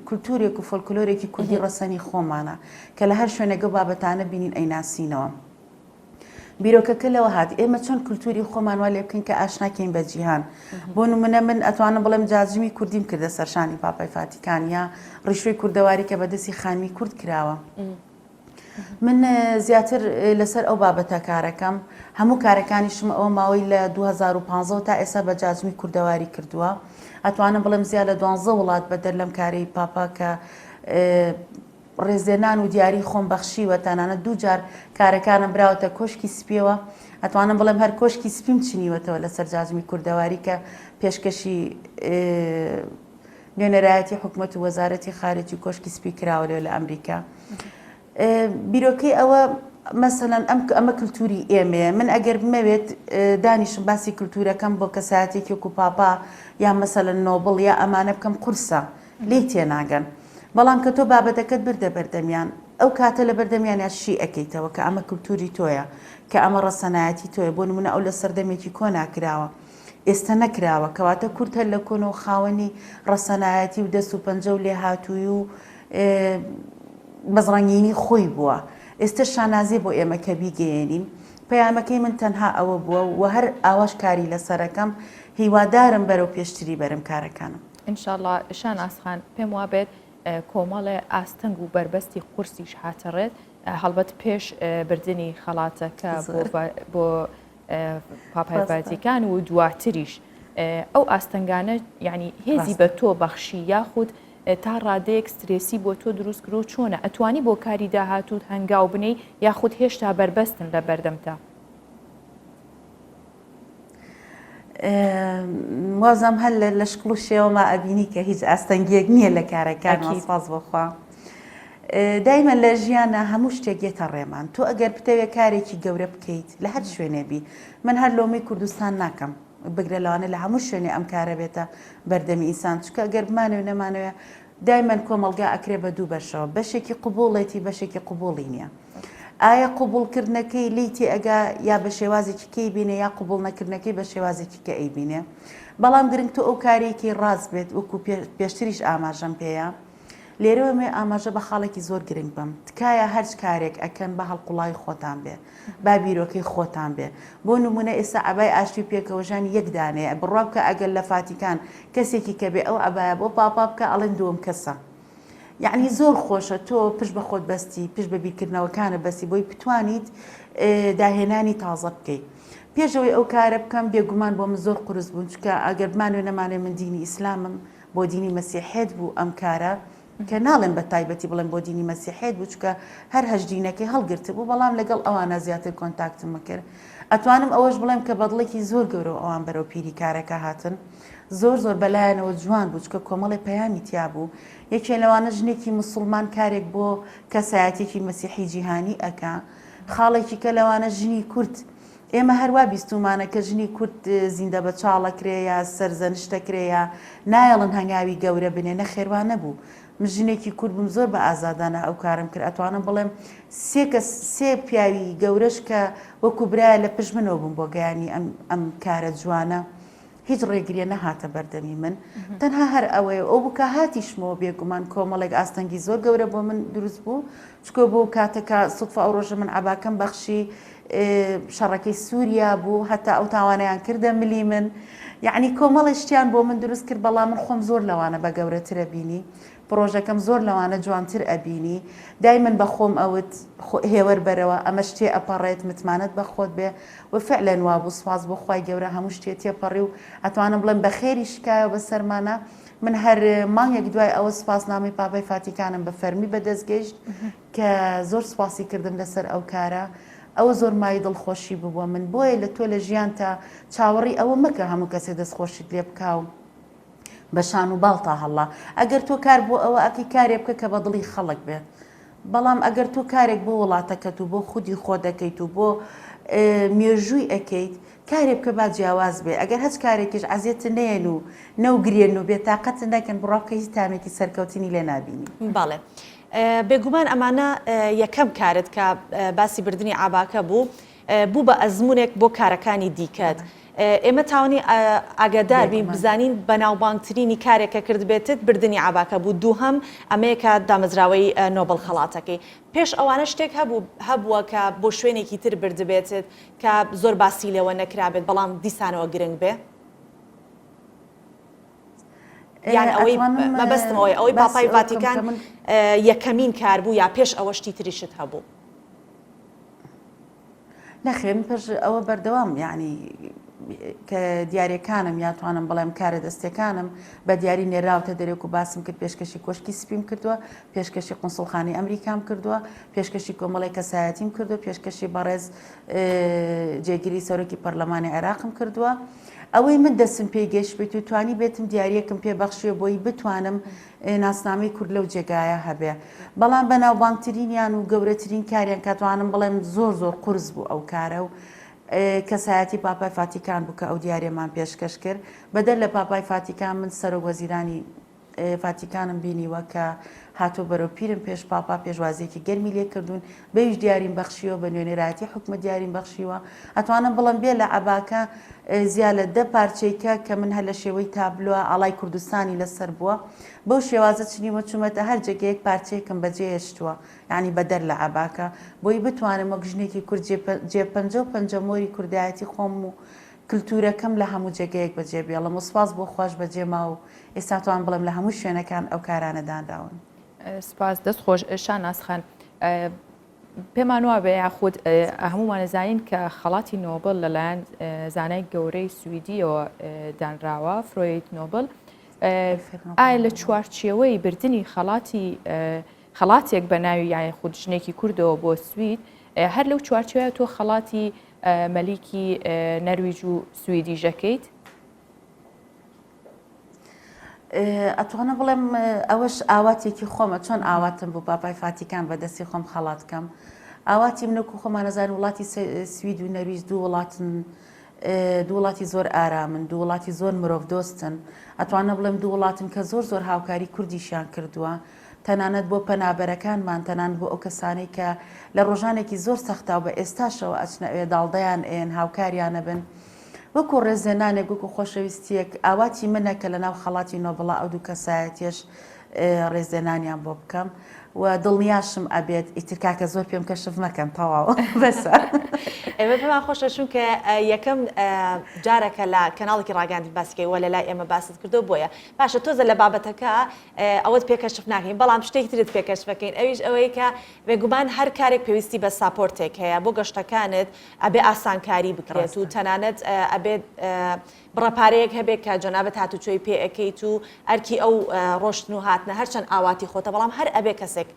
کولتورێک و فۆلکلۆرێکی کوردی ڕەسەنی خۆمانە کە لە هەر شوێنێک ئەو بابەتانە بینین ئەیناسینەوە. بیرۆکەکە لەوە هات ئێمە چۆن کولتوری خۆمان وا لێ بکەین کە ئاشنا کەین بە جیهان بۆ نمونە من ئەتوانم بڵێم جاجمی کوردیم کردە سەرشانی پاپای فاتیکان یا ڕیشوەی کوردەواری کە بەدەستی خانمی کورد کراوە. من زیاتر لەسەر ئەو بابەتە کارەکەم هەموو کارەکانیشم ئەوە ماوەی لە 2015 تا ئێستا بە جاجمی کوردەواری کردووە ئەتوانم بڵێم زیاد لە دوانزە وڵات بەدەر لەم کارەی پاپا کە ڕێزلێنان و دیاری خۆم بەخشیوە تەنانەت دووجار کارەکانم براوەتە کۆشکی سپیەوە ئەتوانم بڵێم هەر کۆشکی سپیم چنیوەتەوە لەسەر جاجمی کوردەواری کە پێشکەشی نوێنەرایەتی حکومەت و وەزارەتی خارجی و کۆشکی سپی کراوە لێ لە ئەمریکا. بیرۆکەی ئەوە مەسەلەن ئەم ئەمە کللتوری ئێمەیە من ئەگەر بمەوێت دانیشم باسی کللتورەکەم بۆ کەسایەتێکی وەکو پاپا یا مەسەلەن نۆبڵ یا ئەمانە بکەم قورسە لێی تێناگەن بەڵام کە تۆ بابەتەکەت بردە بەردەمیان ئەو کاتە لە بەردەمیانیا شی ئەکەیتەوە کە ئەمە کللتوری تۆیە کە ئەمە ڕەسەنایەتی تۆیە بۆ نمونە ئەو لە سەردەمێکی کۆنا کراوە ئێستە نەکراوە، کەواتە کورد هەر لە کۆنەوە خاوەنی ڕەسەنایەتی و دەست و پەنجە و لێهاتوویی و بەزڕەنگینی خۆی بووە. ئێستەش شانازیە بۆ ئێمە کە بیگەیەنین. پەیامەکەی من تەنها ئەوە بووە و هەر ئاواش کاری لەسەرەکەم، هیوادارم بەرەو پێشتری بەرم کارەکانم. ان شاءاللە شاناز خان، پێم وابێت کۆمەڵێ ئاستەنگ و بەربەستی قورسیش هاتە ڕێت، هەڵبەت پێش بردنی خەڵاتەکە بۆ پاپای ڤاتیکان و دواتریش ئەو ئاستەنگانە یعنی هێزی بە تۆ بەخشی یاخود تا ڕادەیەک سترێسی بۆ تۆ دروست کرد و چۆنە ئەتوانی بۆ کاری داهاتووت هەنگاو بنێی یاخود هێشتا بەربەستن لە بەردەمتا؟ وازم هەر لە شکڵ و شێوەما ئەبینی کە هیچ ئاستەنگیەک نییە لە کارەکان سپاس بۆخوا. دایمە لە ژیانا هەموو شتێک یەتە ڕێمان تۆ ئەگەر بتەوێ کارێکی گەورە بکەیت لە هەر شوێنێ بی من هەر لۆمەی کوردستان ناکەم. بگرە لەوانەیە لە هەموو شوێنێ ئەم کارە بێتە بەردەمی ئینسان چونکە گەر بمانەوێ نەمانەوێ دایمەن کۆمەڵگا ئەکرێ بە دوو بەشەوە بەشێکی قبوڵێتی بەشێکی قبوڵی نییە ئایا قبوڵکردنەکەی لێی تێئەگا یا بە شێوازێکی کەی بینێ یا قبوڵ نەکردنەکەی بە شێوازێکی کە ئەیبینێ بەڵام گرنگ تۆ ئەو کارێکی ڕاست بێت وەکو پێشتریش ئاماژەم پێیە لێرەوە ئەمەوێ ئاماژە بە خاڵێکی زۆر گرنگ بەم، تکایە هەرچ کارێک ئەکەن با هەڵقوڵاوی خۆتان بێ، با بیرۆکەی خۆتان بێ. بۆ نموونە ئێستا عەبای ئاشتی و پێکەوەژیان یەک دانەیە، بڕوا بکە ئەگەر لە فاتیکان کەسێکی کە بێ ئەو عەبایە بۆ پاپا بکا ئەڵێن دووەم کەسە. یەعنی زۆر خۆشە تۆ پشت بە خۆت بەستی، پشت بە بیرکردنەوەکانت بەستی بۆی بتوانیت داهێنانی تازە بکەی. پێش ئەوەی ئەو کارە بکەم بێگومان بۆ من زۆر قورس بوون، چونکە ئەگەر بمانەوێ نەمانەوێ من دینی ئیسلامم، بۆ دینی مەسیحێت بوو ئەم کارە کە ناڵێم بە تایبەتی بڵێم بۆ دینی مەسیحێت بوو چونکە هەر هەشت دینەکەی هەڵگرتبوو بەڵام لەگەڵ ئەوانە زیاتر contact م کرد ئەتوانم ئەوەش بڵێم کە بەدڵێکی زۆر گەورەوە ئەوان بەرەو پیری کارەکە هاتن زۆر زۆر بەلایەنەوە جوان بوو چونکە کۆمەڵی پەیامی تیا بوو یەکێ لەوانە ژنێکی مسوڵمان کارێک بۆ کەسایەتێکی مەسیحی جیهانی ئەکا خاڵێکی کە لەوانە ژنی کورد ئێمە هەر وا بیستوومانە کە ژنی کورد زیندە بەچاڵ ئەکرێ یا سەرزەنشت ئەکرێ یا نایەڵن هەنگاوی گەورە بنێ، نەخێر وا نەبوو. من ژنێکی کورد بووم زۆر بە ئازادانە ئەو کارەم کرد، ئەتوانم بڵێم سێ کەس سێ پیاوی گەورەش کە وەکوو برایە لە پشت منەوە بوون بۆ گەیانی ئەم ئەم کارە جوانە. هیچ ڕێگریە نەهاتە بەردەمی من تەنها هەر ئەوەیە ئەو بوو کە هاتیشمەوە بێگومان کۆمەڵێک ئاستەنگی زۆر گەورە بۆ من دروست بوو چکۆ بۆ کاتەکە سوتفە ئەو ڕۆژە من عەباکەم بەخشی شەڕەکەی سووریا بوو هەتا ئەو تاوانیان کردە ملی من یعنی کۆمەڵی شتیان بۆ من دروست کرد بەڵام من خۆم زۆر لەوانە بە گەورەترە بینی پڕۆژەکەم زۆر لەوانە جوانتر ئەبینی دایمەن بە خۆم ئەوت هێوەر بەرەوە ئەمەش تێ ئەپەڕێت متمانەت بە خۆت بێ و فعلەن وابوو سوپاس بۆ خوای گەورە هەموو شتێ تێپەڕی و ئەتوانم بڵێم بەخێری شکایەوە بەسەرمانا من هەر مانگێک دوای ئەوە سوپاسنامەی پاپای فاتیکانم بە فەرمی بەدەست گەیشت کە زۆر سوپاسی کردم لەسەر ئەو کارە ئەوە زۆر مای دڵخۆشی بوو بۆ من بۆیە لە تۆ لە ژیانتا چاوەڕی ئەوە مەکە هەموو کەسێ دەستخۆشیت لێ بکا و بە شان و باڵتا هەڵا. ئەگەر تۆ کار بۆ ئەوە ئەکەی کارێ بکە کە بە دڵی خەڵک بێت. بەڵام ئەگەر تۆ کارێک بۆ وڵاتەکەت و بۆ خودی خۆت دەکەیت و بۆ مێژووی ئەکەیت کارێ بکە با جیاواز بێ. ئەگەر هەچ کارێکیش عەزێتت نەیەن و نەوگرێن و بێتاقەتت نەکەن بڕوا بکە هیچ تامێکی سەرکەوتنی لێ نابینی. بەڵێ. بێگومان ئەمانە یەکەم کارت کە باسی بردنی عاباکە بوو، بوو بە ئەزموونێک بۆ کارەکانی دیکەت. ئێمە تاوانی ئاگادار بین بزانین بەناوبانگترینی کارێک کە کردبێتت بردنی عەباکە بوو، دووهەم ئەمەیە کە دامەزراوەی نۆبڵ خەڵاتەکەی. پێش ئەوانە شتێک هەبوو هەبووە کە بۆ شوێنێکی تر بردبێتت کە زۆر باسی لێوە نەکرابێت بەڵام دیسانەوە گرنگ بێ؟ یان ئەوەی مەبەستم ئەوەیە ئەوەی پاپای ڤاتیکان یەکەمین کار بوو یا پێش ئەوە شتی تریشت هەبوو؟ نەخێر من پێش ئەوە بەردەوام یعنی کە دیارەکانم یا توانم بڵێم کارە دەستەکانم بە دیاری نێراوتە دەرێک و باسم کرد پێشکەشی کۆشکی سپیم کردووە پێشکەشی قنسڵخانی ئەمریکام کردووە پێشکەشی کۆمەڵی کەسایەتیم کردو پێشکەشی بەڕێز جێگیری سەرۆکی پەرلەمانی عێراقم کردووە ئەوەی من دەسم پێی گەشت بێت و توانی بێتم دیارەکەم پێ بەخشیە بۆی بتوانم ناسنامەی کورد لەو جێگایە هەبێ بەڵام بەناوبانگترینیان و گەورەترین کاریان کە توانم بڵێم زۆر زۆر قورس بوو ئەو کارە و کەسایەتی پاپای فاتیکان بوو کە ئەو دیارێمان پێشکەش کرد بەدەر لە پاپای فاتیکان من سەرۆک وەزیرانی فاتیکانم بینیوە کە هاتۆ بەرەو پیرم پێش پاپا پێشوازیەکی گەرمی لێ کردوون بەویش دیاریم بەخشیوە بە نوێنەرایەتی حکومەت دیاریم بەخشیوە ئەتوانم بڵێم بێ لە عەباکە زیا لە دە پارچەی کە کە من هەر لە شێوەی تابلۆ ئاڵای کوردستانی لەسەر بووە بەو شێوازە چنیومە چوومەتە هەر جێگەیەک پارچەیەکم بەجێ هێشتووە یانی بەدەر لە عەباکە بۆی بتوانم وەک ژنێکی کورد جێ پەنجە و پەنجەمۆری کوردایەتی خۆم و کلتورەکەم لە هەموو جێگەیەک بەجێ بێڵم و سپاس بۆ خواش بەجێ ما و ئێستا توانم بڵێم لە هەموو شوێنەکان ئەو کارانە دانراون. سپاس دەست خۆش شاناز خان. پێمان وابێ یاخود هەموومان ئەزانین کە خەڵاتی نۆبڵ لەلایەن زانای گەورەی سویدیەوە دانراوە فرۆید نۆبڵ ئایا لە چوارچێوەی بردننی خەڵاتی خەڵاتێک بە ناوی یان خود ژنێکی کوردەوە بۆ سوید هەر لەو چوارچێوە تۆ خەڵاتی مەلیکی نەرویج و سویدی ژەکەیت؟ ئەتوانم بڵێم ئەوەش ئاواتێکی خۆمە چۆن ئاواتم بوو پاپای فاتیکان بە دەستی خۆم خەڵات کەم ئاواتی منەکو خۆمانەزان وڵاتی سوید و نەرویج دوو وڵاتن. دوو وڵاتی زۆر ئارامن، دوو وڵاتی زۆر مرۆڤ دۆستن، ئەتوانم بڵێم دوو وڵاتن کە زۆر زۆر هاوکاری کوردیشیان کردووە، تەنانەت بۆ پەنابەرەکانمان، تەنانەت بۆ ئەو کەسانەی کە لە ڕۆژانێکی زۆر سەختا و بە ئێستاشەوە ئەچنە ئەوێ داڵدەیان ئەیەن، هاوکاریان ئەبن. وەکوو ڕێزلێنانێک، وەکوو خۆشەویستییەک، ئاواتی منە کە لەناو خەڵاتی نۆبڵا ئەو دوو کەسایەتییەش ڕێزلێنانیان بۆ بکەم و دڵنیاشم ئەبێت. ئیتر کاکە زۆر پێم کەشف مەکەن، تەواو بەسە. ئێمە پێمان خۆشە چونکە یەکەم جارە کە لە کەناڵێکی ڕاگەیاندن باسی کەی و لە لای ئێمە باست کردەوە بۆیە باشە تۆزە لە بابەتەکە ئەوەت پێ کەشف ناکەین بەڵام شتێکی ترت پێ کەشف ئەکەین ئەویش ئەوەی کە بێگومان هەر کارێک پێویستی بە support ێک هەیە بۆ گەشتەکانت ئەبێ ئاسانکاری بکرێت و تەنانەت ئەبێت بڕە پارەیەک هەبێت کە جەنابت هاتوچۆی پێ ئەکەیت و ئەرکی ئەو ڕۆشتن و هاتنە هەرچەند ئاواتی خۆتە بەڵام هەر ئەبێ کەسێک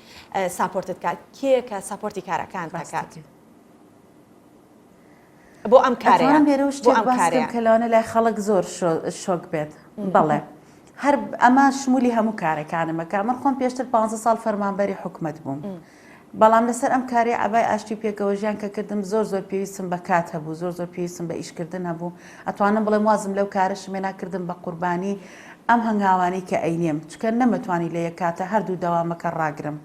support ت کات کێ کە support ی کارەکانت ئەکات؟ بۆ ئەم کارەیان لێرە شتێک باس بکەم کە لەوانە لای خەڵک زۆر شۆک بێت بەڵێ هەر ئەمە شمولی هەموو کارەکانمەکە من خۆم پێشتر پ ساڵ فەرمانبەری حکومت بووم بەڵام لەسەر ئەم کاری عبای ئاشتی پێکەوە ژیان کە کردم زۆر زۆر پێویستم بە کات هەبوو زۆر زۆر پێویستم بە ئیشکردن هەبوو ئەتوانم بڵێم وازم لەو کارە شمێنا کردم بە قوربانی ئەم هەنگاوانەی کە ئەینێم چکە نەمەتوانی لە یەک کاتە هەردوو دەوامەکە ڕاگرم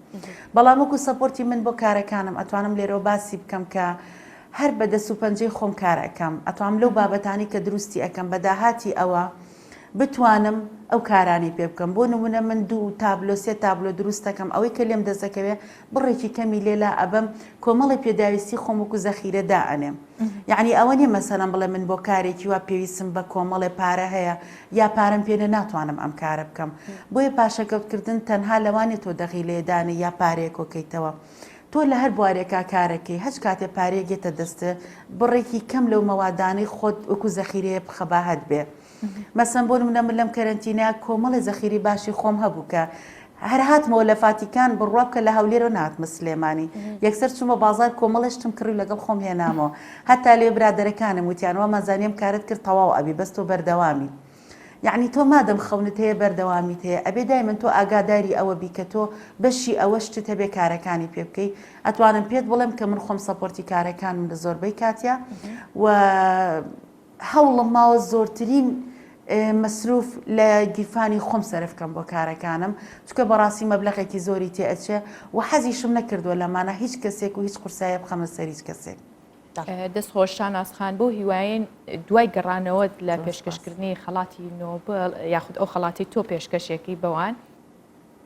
بەڵام وەکو support ی من بۆ کارەکانم ئەتوانم لێرەوە باسی بکەم کە هەر بە دەست و پەنجەی خۆم کار ئەکەم ئەتوانم لەو بابەتانەی کە دروستی ئەکەم بە داهاتی ئەوە بتوانم ئەو کارانەی پێ بکەم بۆ نمونە من دوو تابلۆ سێ تابلۆ دروست دەکەم ئەوەی کە لێم دەست دەکەوێ بڕێکی کەمی لێ لا ئەبەم کۆمەڵی پێداویستی خۆم وەکو زەخیرە دائەنێم یعنی ئەوە نیە مەسەلەن بڵێ من بۆ کارێکی وا پێویستم بە کۆمەڵێ پارە هەیە یا پارەم پێ نیە ناتوانم ئەم کارە بکەم بۆیە پاشەکەوتکردن تەنها لەوانیە تۆ دەغی لێ دانێی یا پارەیەک کۆکەیتەوە تۆ لە هەر بوارێکا کارەکەی هەچ کاتێ پارەیەک یەتە دەستت بڕێکی کەم لەو مەوادانەی خۆت وەکو زەخیرەیە بخە با هەت بێ مەسەن بۆ نمونە من لەم کەرەنتینە کۆمەڵێ زەخیرەی باشی خۆم هەبوو کە هەر هاتمەوە لە فاتیکان بڕوا بکە لە هەولێرەوە نەهاتمە سلێمانی یەکسەر چوومە بازار کۆمەڵێ شتم کڕی و لەگەڵ خۆم هێنامەوە هەتا لێ برادەرەکانم وتیان وامان زانی ئەم کارەت کرد تەواو ئەبی بەس تۆ بەردەوامی یەعنی تۆ مادەم خەونت هەیە بەردەوامیت هەیە ئەبێ دایمەن تۆ ئاگاداری ئەوە بی کە تۆ بەشی ئەوە شتت هەبێ کارەکانی پێ بکەی ئەتوانم پێت بڵێم کە من خۆم support ی کارەکانم لە زۆربەی کاتیا و هەوڵم ماوە زۆرترین مەسروف لە گیرفانی خۆم سەرف کەم بۆ کارەکانم چونکە بەڕاستی مەبلەغێکی زۆری تێ ئەچێ و حەزیشم نەکردووە لەمانە هیچ کەسێک و هیچ قورسایە بخەمە سەر هیچ کەسێک. دەست خۆش شاناز خان بەو هیوایەین دوای گەڕانەوەت لە پێشکەشکردنی خەڵاتی نۆبڵ یاخود ئەو خەڵاتی تۆ پێشکەشێکی بەوان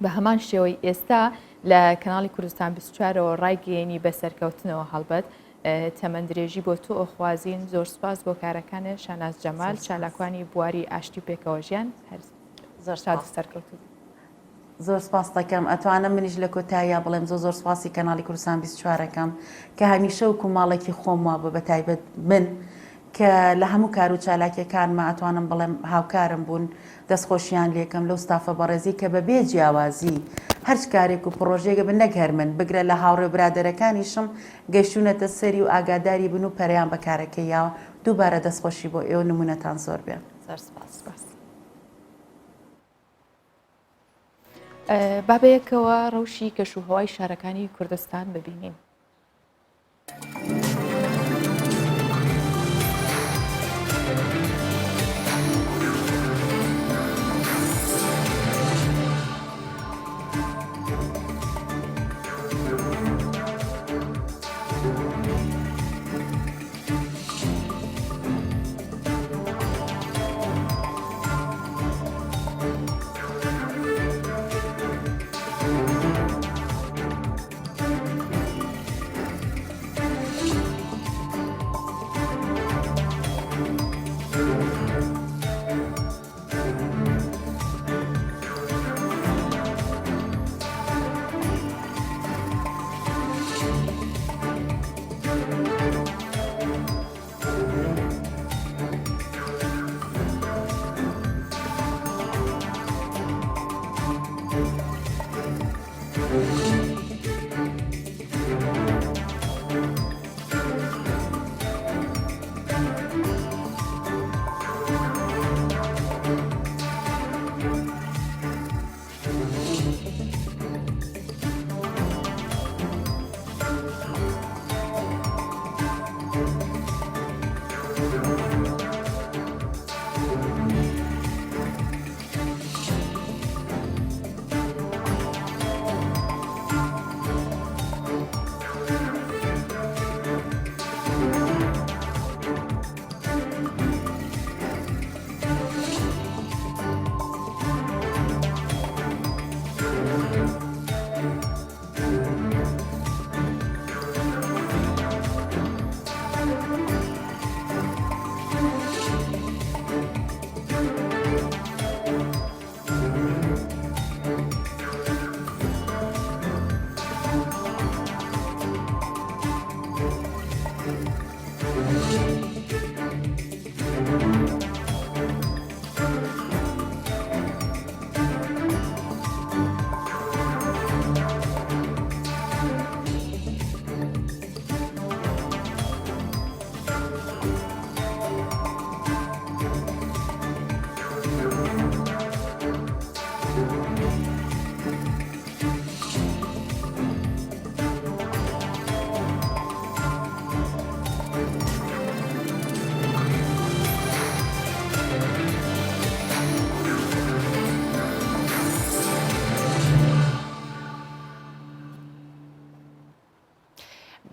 بە هەمان شێوەی ئێستا لە کەناڵی کوردستان 24ەوە ڕایگەیەنی بە سەرکەوتنەوە هەڵبەت تەمەن درێژی بۆ تۆ ئۆخوازین زۆر سپاس بۆ کارەکانێ شاناز جەمال چالاکوانی بواری ئاشتی پێکەوە ژیان هەر زۆر شاد سەرکەوتوو زۆر سپاست دەکەم ئەتوانم منیش لە کۆتاییا بڵێم زۆر زۆر سپاسی کەناڵی کوردستان 24 ئەکەم کە هەمیشە وەکو ماڵێکی خۆم وابوو بە تایبەت من کە لە هەموو کار و چالاکیەکانما ئەتوانم بڵێم هاوکارم بوون دەستخۆشیان لێکەم لەو ستافە بەڕێزی کە بە بێ جیاوازی هەرچ کارێک و پڕۆژەیەک بن نەک هەر من بگرە لە هاوڕێ و برادەرەکانیشم گەیشتوونەتە سەری و ئاگاداری بن و پەرەیان بە کارەکەی یاوە دووبارە دەستخۆشی بۆ ئێوە نمونەتان زۆر بێ. زۆر سپاس. با بەیەکەوە ڕەوشی کەشوهەوای شارەکانی کوردستان ببینین.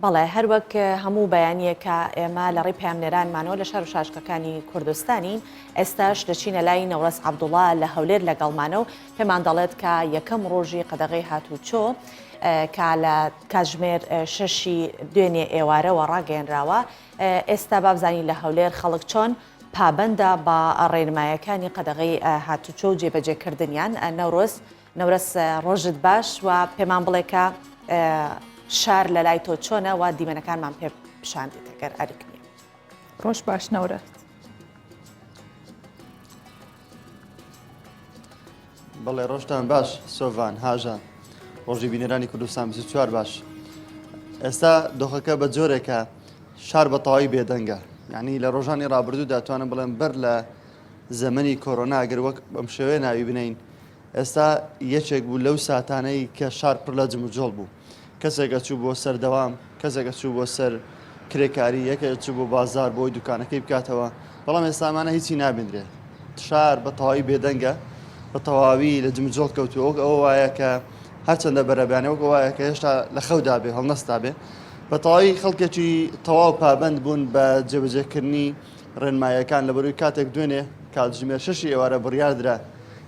بەڵێ هەروەک هەموو بەیانیەکە ئێمە لە ڕێی پەیامنێرانمانەوە لە شار و شارۆچکەکانی کوردستانین ئێستاش دەچینە لای نەوڕەس عەبدوڵا لە هەولێر لەگەڵمانە و پێمان دەڵێت کە یەکەم ڕۆژی قەدەغەی هاتوچۆ کە لە کاتژمێر شەشی دوێنێ ئێوارەوە ڕاگەیەنراوە ئێستا بابزانین لە هەولێر خەڵک چۆن پابەندە بە ڕێنمایەکانی قەدەغەی هاتوچۆ و جێبەجێکردنیان نەورۆز نەورەس ڕۆژت باش و پێمان بڵێ کە شار لە لای تۆ چۆنە و دیمەنەکانمان پێ پیشان دیت ئەگەر ئەرک نییە. ڕۆژ باش نەورەس. بەڵێ ڕۆژتان باش سۆڤان هاژە ڕۆژی بینەرانی کوردستان 24 باش ئێستا دۆخەکە بە جۆرێکە شار بە تەواوی بێدەنگە یعنی لە ڕۆژانی ڕابردوودا توانم بڵێم بەر لە زەمەنی کۆرۆنا گەر وەک بەم شێوەیە ناوی بنین ئێستا یەکێک بوو لەو ساتانەی کە شار پڕ لە جموجۆڵ بوو. کەسێک ئەچوو بۆ سەر دەوام، کەسێک ئەچوو بۆ سەر کرێکاری، یەکێک ئەچوو بۆ بازاڕ بۆی دوکانەکەی بکاتەوە، بەڵام ئێستا ئەمانە هیچی نابیندرێ. شار بە تەواوی بێدەنگە، بە تەواوی لە جموجۆڵ کەوتووە، وەک ئەوە وایە کە هەرچەندە بەرەبەیانە وەک ئەوە وایە کە هێشتا لە خەودا بێ، هەڵنەستابێ. بە تەواوی خەڵکێکی تەواو پابەند بوون بە جێبەجێکردنی ڕێنماییەکان، لەبەرئەوەی کاتێک دوێنێ کاتژمێر شەشی ئێوارە بڕیاردرا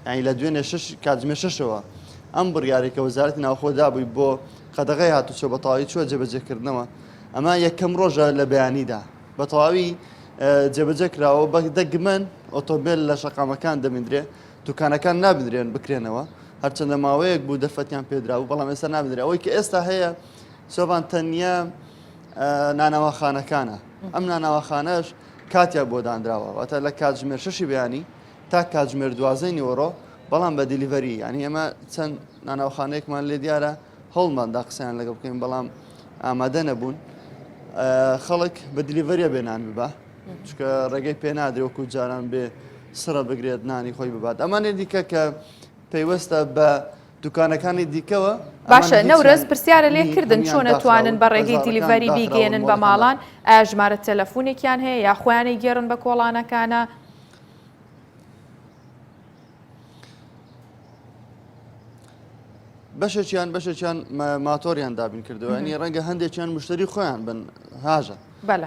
یانی لە دوێنێ شەش کاتژمێر شەشەوە ئەم بڕیارەی کە وەزارەتی ناوخۆ دابووی بۆ قەدەغەی هاتوچۆ بە تەواوی چووە جێبەجێکردنەوە ئەمە یەکەم ڕۆژە لە بەیانیدا بە تەواوی جێبەجێ کراوە بە دەگمەن ئۆتۆمبێل لە شەقامەکان دەبیندرێ دوکانەکان نابدرێن بکرێنەوە هەرچەندە ماوەیەک بوو دەرفەتیان پێدرابوو بەڵام ئێستا نابدرێ ئەوەی کە ئێستا هەیە سۆڤان تەنیا نانەواخانەکانە ئەم نانەواخانەش کاتیان بۆ دانراوە واتە لە کاتژمێر شەشی بەیانی تا کاتژمێر دوازدەی نیوەڕۆ بەڵام بە delivery یانی ئێمە چەند نانەواخانەیەکمان لێ دیارە هەوڵمان دا قسەیان لەگەڵ بکەین بەڵام ئامادە نەبوون خەڵک بە delivery ە بێ نان ببا چونکە ڕێگەی پێ نادرێ وەکو جاران بێ سڕە بگرێت نانی خۆی ببات ئەمانێ دیکە کە پەیوەستە بە دوکانەکانی دیکەوە باشە نەورەز پرسیارە لێ کردن چۆن ئەتوانن بە ڕێگەی delivery بیگەێنن بە ماڵان ئایا ژمارە تەلەفونێکیان هەیە یا خۆیانی گێڕن بە کۆڵانەکانە؟ بەشێکیان بەشێکیان ماتۆریان دابین کردەوە ینی ڕەنگە هەندێکیان مشتری خۆیان بن هاژە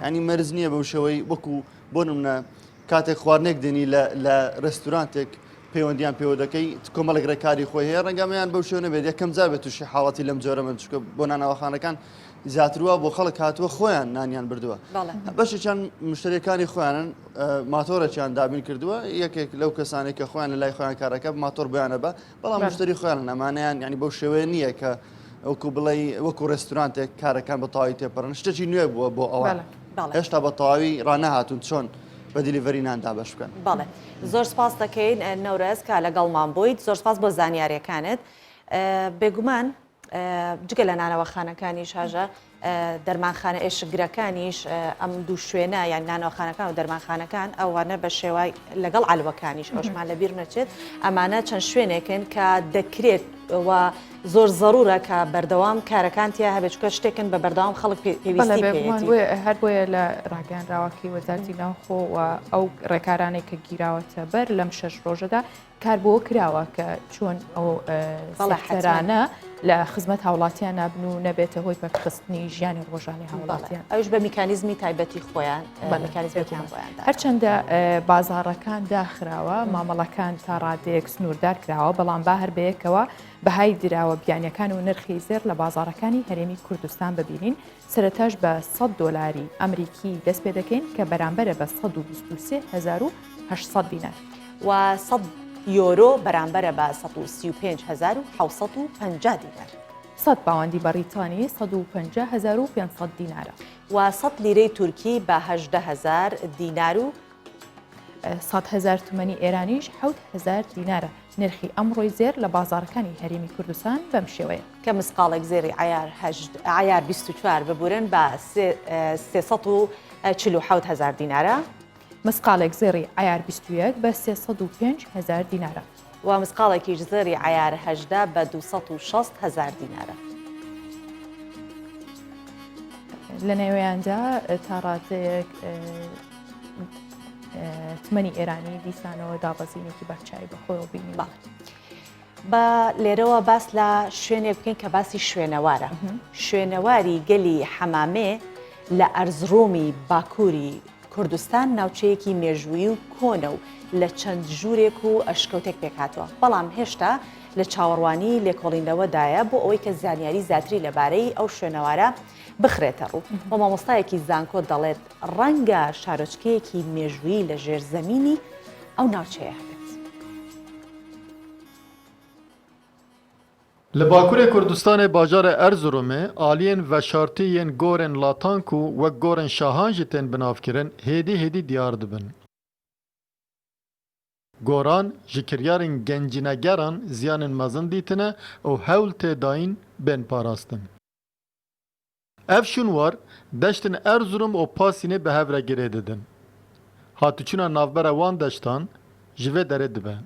ینی مەرز نییە بەو شێوەی وەکو بۆ نمونە کاتێک خواردنێک دێنی لە ڕێستورانتێک پەیوەندیان پێوە دەکەی کۆمەڵێک ڕێکاری خۆی هەیە ڕەنگەمیان بەو شوێنە بێت یەکەم جار بێت تووشی حاڵەتی لەم جۆرە من چکە بۆ نانەوەخانەکان زیاتروا بۆ خەڵک هاتووە خۆیان نانیان بردووە بەشێکیان مشتریەکانی خۆیانن ماتۆرێکیان دابین کردووە یەکێک لەو کەسانێک کە خۆیان لە لای خۆیان کارەکە ماتۆر بۆیانە بە بەڵام مشتری خۆیان ئەمانیان ینی بەو شێوەیە نییە کە وەکو بڵێ وەکو ڕێستورانتێک کارەکان بە تەواوی تێپەڕن شتێکی نوێ بووە بۆ ئەوان هێشتا بە تەواوی ڕانەهاتون چۆن بە delivery نان دابەش بکەن. بەڵێ زۆر سپاس دەکەین نەورەز کە لەگەڵمان بوویت زۆر سپاس بۆ زانیاریەکانت بێگومان جگە لە نانەوەخانەکانیش هاژە دەرمانخانە ئێشکگرەکانیش ئەم دوو شوێنە یان نانەوەخانەکان و دەرمانخانەکان ئەوانە بە شێوای لەگەڵ عەلوەکانیش ئەوشمان لەبیر نەچێت ئەمانە چەند شوێنێکن کە دەکرێت و زۆر زەرورە کە بەردەوام کارەکان تیا هەبێت چونکە شتێکن بە بەردەوام خەڵک پێویستی پێیەتی. هەر بۆیە لە ڕاگەیاندراوەکەی وەزارەتی ناوخۆ و ئەو ڕێکارانەی کە گیراوەتە بەر لەم شەش ڕۆژەدا کار بۆ کراوە کە چۆن ئەو سەرانە لە خزمەت هاوڵاتیان نابن و نەبێتە هۆی پەکخستنی ژیانی ڕۆژانی هاوڵاتیان ئەوش بە میکانیزمی تایبەتی خۆیان بە میکانیزمێکیان بۆیان هەرچەندە بازاڕەکان داخراوە مامەڵەکان تا ڕادەیەک سنووردار کراوە بەڵام با هەر بەیەکەوە بەهای دراوە بیانیەکان و نرخی زێڕ لە بازاڕەکانی هەرێمی کوردستان ببینین سەرەتاش بە 100 دۆلاری ئەمریکی دەست پێ دەکەین کە بەرامبەرە بە 123800 دینار. و 100 یۆرۆ بەرامبەرە بە 135750 دینار. سەد پاوەندی بەڕیتانی 150 500 دینارە. و سەد لیرەی تورکی بە 18 هەزار دینار و. 100 هەزار تمەنی ئێرانیش 7 هەزار دینارە. نرخی ئەمڕۆی زێر لە بازاڕەکانی هەرێمی کوردستان بەم شێوەیە. کە مسقاڵێک زێری عەیار هەژد عەیار 24 ببورن بە 347 هەزار دینارە. مسقاڵێک زێڕی عەیار 21 بە 305 هەزار دینارە. و مسقاڵێکیش زێڕی عەیار 18 بە 260 هەزار دینارە. لە نێویاندا تا ڕادەیەک تمەنی ئێرانی دیسانەوە دابەزینێکی بەرچاوی بەخۆیەوە بینی. بەڵێ. با لێرەوە باس لە شوێنێک بکەین کە باسی شوێنەوارە. شوێنەواری گەلی حەمامێ لە ئەرزڕۆمی باکووری کوردستان ناوچەیەکی مێژوویی و کۆنە و لە چەند ژوورێک و ئەشکەوتێک پێکهاتووە، بەڵام هێشتا لە چاوەڕوانی لێکۆڵینەوەدایە بۆ ئەوەی کە زانیاری زیاتری لەبارەی ئەو شوێنەوارە بخرێتە ڕوو و مامۆستایەکی زانکۆ دەڵێت ڕەنگە شارۆچکەیەکی مێژوویی لە ژێرزەمینی ئەو ناوچەیە هەبێت. Li Bakurê Kurdistanê bajarê Erzurumê aliyên veşartî yên gorên latan ku wek gorên şahan jî tên binavkirin hêdî hêdî diyar dibin. Goran ji kiryarên gencînegeran ziyanên mezin dîtine û hewl tê dayîn bên parastin. Ev şûnwar deştên Erzurum û Pasînê bi hev re girê didin. Hatûçûna navbera wan deştan ji vê derê dibe.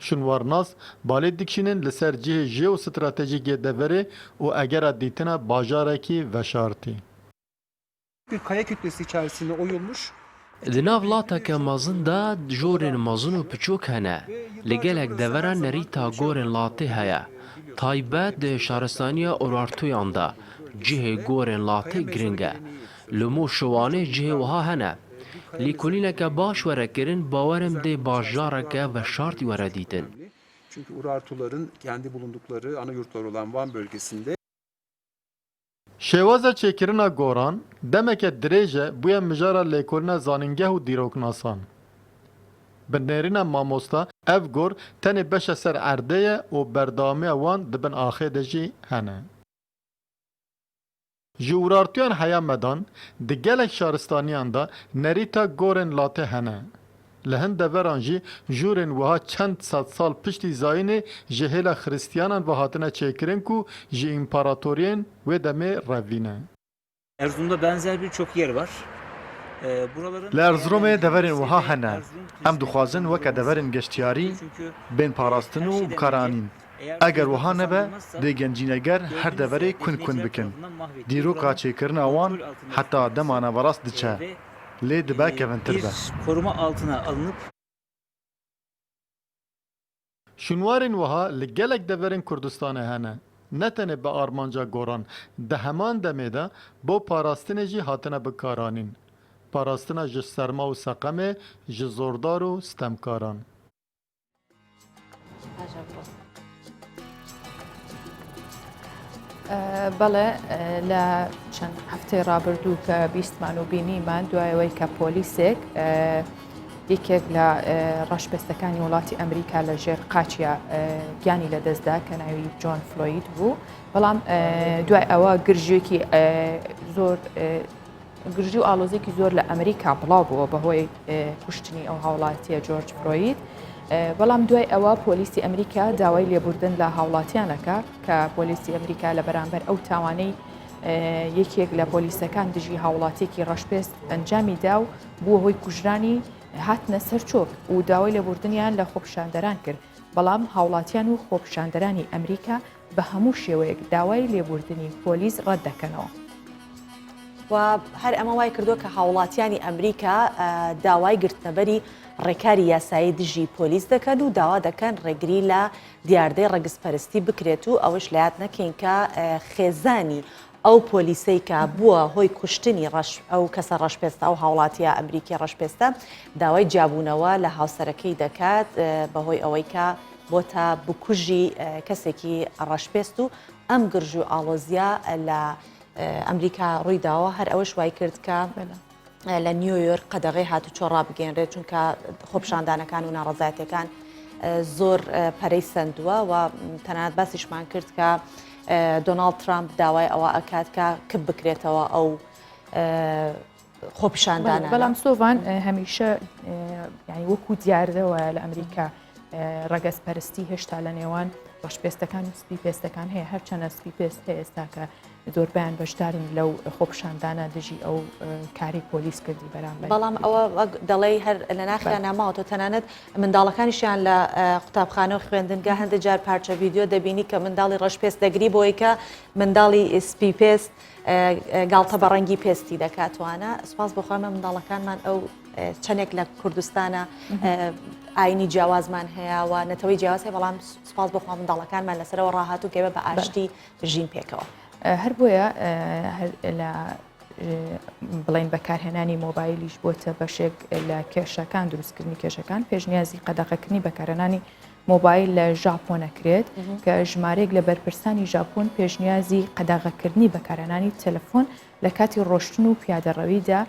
Şûnwarnas balê dikişînin li ser cihê jeostratejîk yê deverê û egera dîtina bajarekî veşartî. Bir kaya kütlesi içerisinde oyulmuş. Di nav lateke mezin de jorên mezin û piçûk hene. Li gelek deveran nerîta gorên latê heye. Taybet di şaristaniya Urartuyan de cihê gorên latê giring e. Li Mûş û Wanê cihê wiha hene. Lêkolîneke baş were kirin bawer im dê bajareke veşartî were dîtin. Çünkü Urartuların kendi bulundukları ana yurtları olan Van bölgesinde. Şêwaza çêkirina goran demeke dirêj e bûye mijara lêkolîna zanîngeh û dîroknasan. Bi nêrîna mamosta ev gor tenê beşa ser erdê ye û berdewamiya wan di bin axê de jî hene. Ji Urartuyan heya Medan di gelek şaristaniyan de nerîta gorên latê hene. Li hin deveran jî jûrên wiha çend sedsal piştî zayînê ji hêla xiristiyanan ve hatine çêkirin ku ji împaratoriyên wê demê revîne. Erzurum'da benzer birçok yer var. Li Erziromê deverên wiha hene. Em dixwazin weke deverên geştyarî bên parastin û bikaranîn. Eger wiha nebe dê gencîneger her deverê kun kun bikin. Dîroka çêkirina wan heta dema naverast diçe. Lê dibe kevintir be. Koruma altına alınıp. Şûnwarên wiha li gelek deverên Kurdistanê hene. Ne tenê bi armanca goran, di heman demê de bo parastinê jî hatine bikaranîn. Parastina ji serma û seqemê, ji zordar û sitemkaran. بەڵێ لە چەند هەفتەی ڕابردوو کە بیستمان و بینیمان دوایەوەی کە پۆلیسێک یەکێک لە ڕەشپێستەکانی وڵاتی ئەمریکا لە ژێر قاچیا گیانی لەدەستدا کە ناوی جۆن فلۆید بوو بەڵام دوای ئەوە گرژێکی زۆر گرژی و ئاڵۆزییەکی زۆر لە ئەمریکا بڵاو بووە بەهۆی کوشتنی ئەو هاوڵاتیە جۆرج فرۆید. بەڵام دوای ئەوە پۆلیسی ئەمریکا داوای لێبوردن لە هاوڵاتیانەکە کە پۆلیسی ئەمریکا لە بەرامبەر ئەو تاوانەی یەکێک لە پۆلیسەکان دژی هاوڵاتیەکی ڕەشپێست ئەنجامی دا و بووە هۆی کوژرانی هاتنە سەر چۆک و داوای لێبوردنیان لە خۆپیشاندەران کرد بەڵام هاوڵاتیان و خۆپیشاندەرانی ئەمریکا بە هەموو شێوەیەک داوای لێبوردنی پۆلیس ڕەت دەکەنەوە. و هەر ئەمە وای کردووە کە هاوڵاتیانی ئەمریکا داوای گرتنەبەری ڕێکاری یاسایی دژی پۆلیس دەکەن و داوا دەکەن ڕێگری لە دیاردەی ڕەگزپەرستی بکرێت و ئەوەش لەیاد نەکەین کە خێزانی ئەو پۆلیسەی کە بووە هۆی کوشتنی ڕەش ئەو کەسە ڕەشپێستە ئەو هاوڵاتیە ئەمریکی ڕەشپێستە داوای جیابوونەوە لە هاوسەرەکەی دەکات بەهۆی ئەوەی کە بۆتە بکوژی کەسێکی ڕەشپێست و ئەم گرژی و ئاڵۆزیە لە ئەمریکا ڕووی داوە هەر ئەوەش وای کرد کە لە نیویۆرک قەدەغەی هاتوچۆ ڕابگەیەنرێت چونکە خۆپیشاندانەکان و ناڕەزایەتیەکان زۆر پەرەی سەندووە و تەنانەت باسیشمان کرد کە. دۆناڵد ترامپ داوای ئەوە ئەکات کە کپ بکرێتەوە ئەو خۆپیشاندانە. بەڵام سۆڤان هەمیشە یانی وەکو دیاردەوە لە ئەمریکا ڕەگەزپەرستی هێشتا لە نێوان ڕەشپێستەکان و سپی پێستەکان هەیە هەرچەنە سپی پێست هەیە ئێستاکە زۆربیان بەشدارن لەو خۆپشاندانە دژی ئەو کاری پۆلیس کردی بەرامبەر. بەڵام ئەوە وەک دەڵێی هەر لە ناخیان ناماوەتەوە تەنانەت منداڵەکانیشیان لە قوتابخانە و خوێندنگا هەندێک جار پارچە ڤیدیۆ دەبینی کە منداڵی ڕەشپێست دەگری بۆی کە منداڵی سپی پێست گاڵتە بە ڕەنگی پێستی دەکات وانە سوپاس بۆ خوا ئێمە منداڵەکانمان ئەو چەندێک لە کوردستانە ئاینی جیاوازمان هەیە و نەتەوەی جیاواز هەیە بەڵام سوپاس بۆ خوا منداڵەکانمان لەسەرەوە ڕاهاتوو گەوە بە ئاشتی بژین پێکەوە. هەر بۆیە لە بڵین بەکارهێنانی مۆبایلیش بۆتە بەشێک لە کێشەکان دروستکردنی کێشەکان پێشنیازی قەدەغەکردنی بەکارهێنانی مۆبایل لە ژاپۆن ئەکرێت کە ژمارەیەک لە بەرپرسانی ژاپۆن پێشنیازی قەدەغەکردنی بەکارهێنانی تەلەفۆن لە کاتی ڕۆشتن و پیادەڕەویدا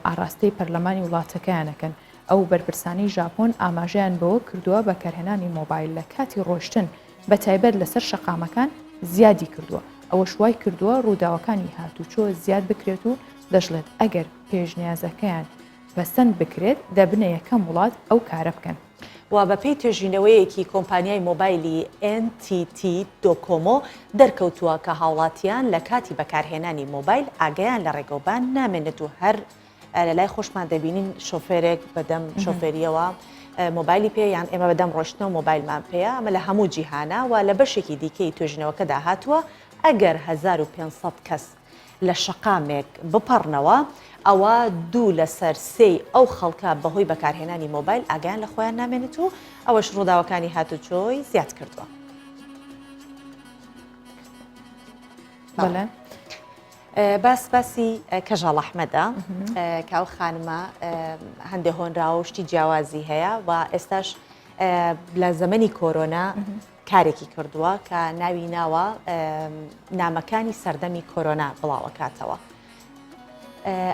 ئاڕاستەی پەرلەمانی وڵاتەکەیان ئەکەن. ئەو بەرپرسانەی ژاپۆن ئاماژەیان بەوە کردووە بەکارهێنانی مۆبایل لە کاتی ڕۆشتن بەتایبەت لەسەر شەقامەکان زیادی کردووە، ئەوەش وای کردووە ڕووداوەکانی هاتوچۆ زیاد بکرێت و دەشڵێت ئەگەر پێشنیازەکەیان پەسەند بکرێت دەبنە یەکەم وڵات ئەو کارە بکەن. و بەپێی توێژینەوەیەکی کۆمپانیای مۆبایلی NTT Docomo دەرکەوتووە کە هاوڵاتیان لە کاتی بەکارهێنانی مۆبایل ئاگایان لە ڕێگەوبان نامێنێت و هەر لە لای خۆشمان دەبینین شۆفێرێک بەدەم شۆفێریەوە مۆبایلی پێ یان ئێمە بەدەم ڕۆشتنەوە مۆبایلمان پێیە ئەمە لە هەموو جیهانە و لە بەشێکی دیکەی توێژینەوەکەدا هاتووە ئەگەر 1500 کەس لە شەقامێک بپەڕنەوە، ئەوا دوو لەسەر سێی ئەو خەڵکە بەهۆی بەکارهێنانی مۆبایل ئاگایان لە خۆیان نامێنێت و ئەوەش ڕووداوەکانی هاتوچۆی زیاد کردووە. بەڵێ. باس باسی کەژاڵ ئەحمەدە کە ئەو خانمە هەندێ هۆنراوە و شتی جیاوازی هەیە و ئێستاش لە زەمەنی کۆرۆنا کارێکی کردووە کە ناوی ناوە نامەکانی سەردەمی کۆرۆنا بڵاوەکاتەوە.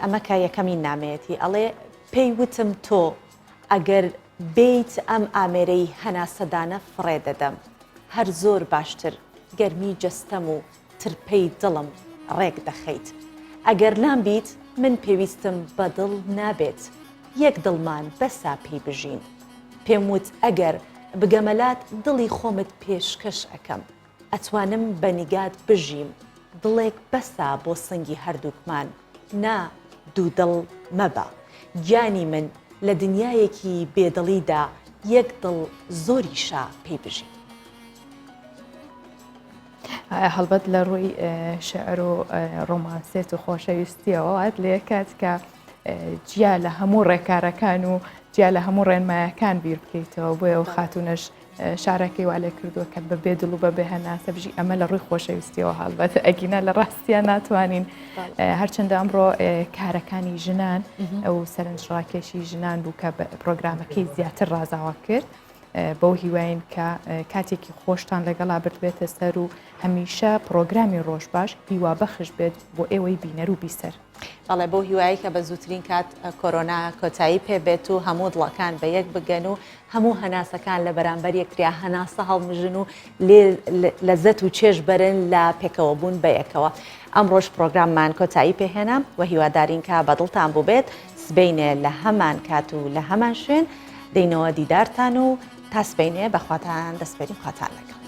ئەمە کە یەکەمین نامەیەتی ئەڵێ پێی وتم تۆ ئەگەر بێیت ئەم ئامێرەی هەناسەدانە فڕێ دەدەم هەر زۆر باشتر گەرمی جەستەم و ترپەی دڵم ڕێک دەخەیت ئەگەر لام بیت من پێویستم بە دڵ نابێت یەک دڵمان بەسە پێی بژین پێم وت ئەگەر بگەمەلات دڵی خۆمت پێشکەش ئەکەم ئەتوانم بە نیگات بژیم دڵێک بەسە بۆ سنگی هەردووکمان نا دوودڵ مەبە گیانی من لە دنیایەکی بێدڵیدا یەک دڵ زۆریشە پێی بژین. هەڵبەت لە ڕووی شعر و ڕۆمانسێت و خۆشەویستیەوە وات لێ کات کە جیا لە هەموو ڕێکارەکان و جیا لە هەموو ڕێنمایەکان بیر بکەیتەوە بۆیە و خاتونەش شارەکەی وا لێ کردووە کە بە بێ دڵ و بە بێ هەناسە بژی ئەمە لە ڕووی خۆشەویستیەوە هەڵبەت ئەگینا لە ڕاستیە ناتوانین هەرچەندە ئەمڕۆ کارەکانی ژنان ئەو سەرنجڕاکێشی ژنان بوو کە پرۆگرامەکەی زیاتر ڕازاوە کرد بەو هیواین کە کاتێکی خۆشتان لەگەڵا بردبێتە سەر و هەمیشە پڕۆگرامی ڕۆژ باش هیوابەخش بێت بۆ ئێوەی بینەر و بیسەر. بەڵێ بەو هیوایەی کە بە زووترین کات کۆرۆنا کۆتایی پێ بێت و هەموو دڵەکان بە یەک بگەن و هەموو هەناسەکان لە بەرامبەر یەکتریا هەناسە هەڵمژن و لێ لەزەت و چێژ بەرن لە پێکەوە بوون بە یەکەوە. ئەمڕۆش پڕۆگراممان کۆتایی پێ هێنا و هیوادارین کە بە دڵتان بووبێت. سبەینێ لە هەمان کات و لە هەمان شوێن دێینەوە دیدارتان و تا سبەینێ بە خواتان دەسپێرین خواتان لەگەڵ.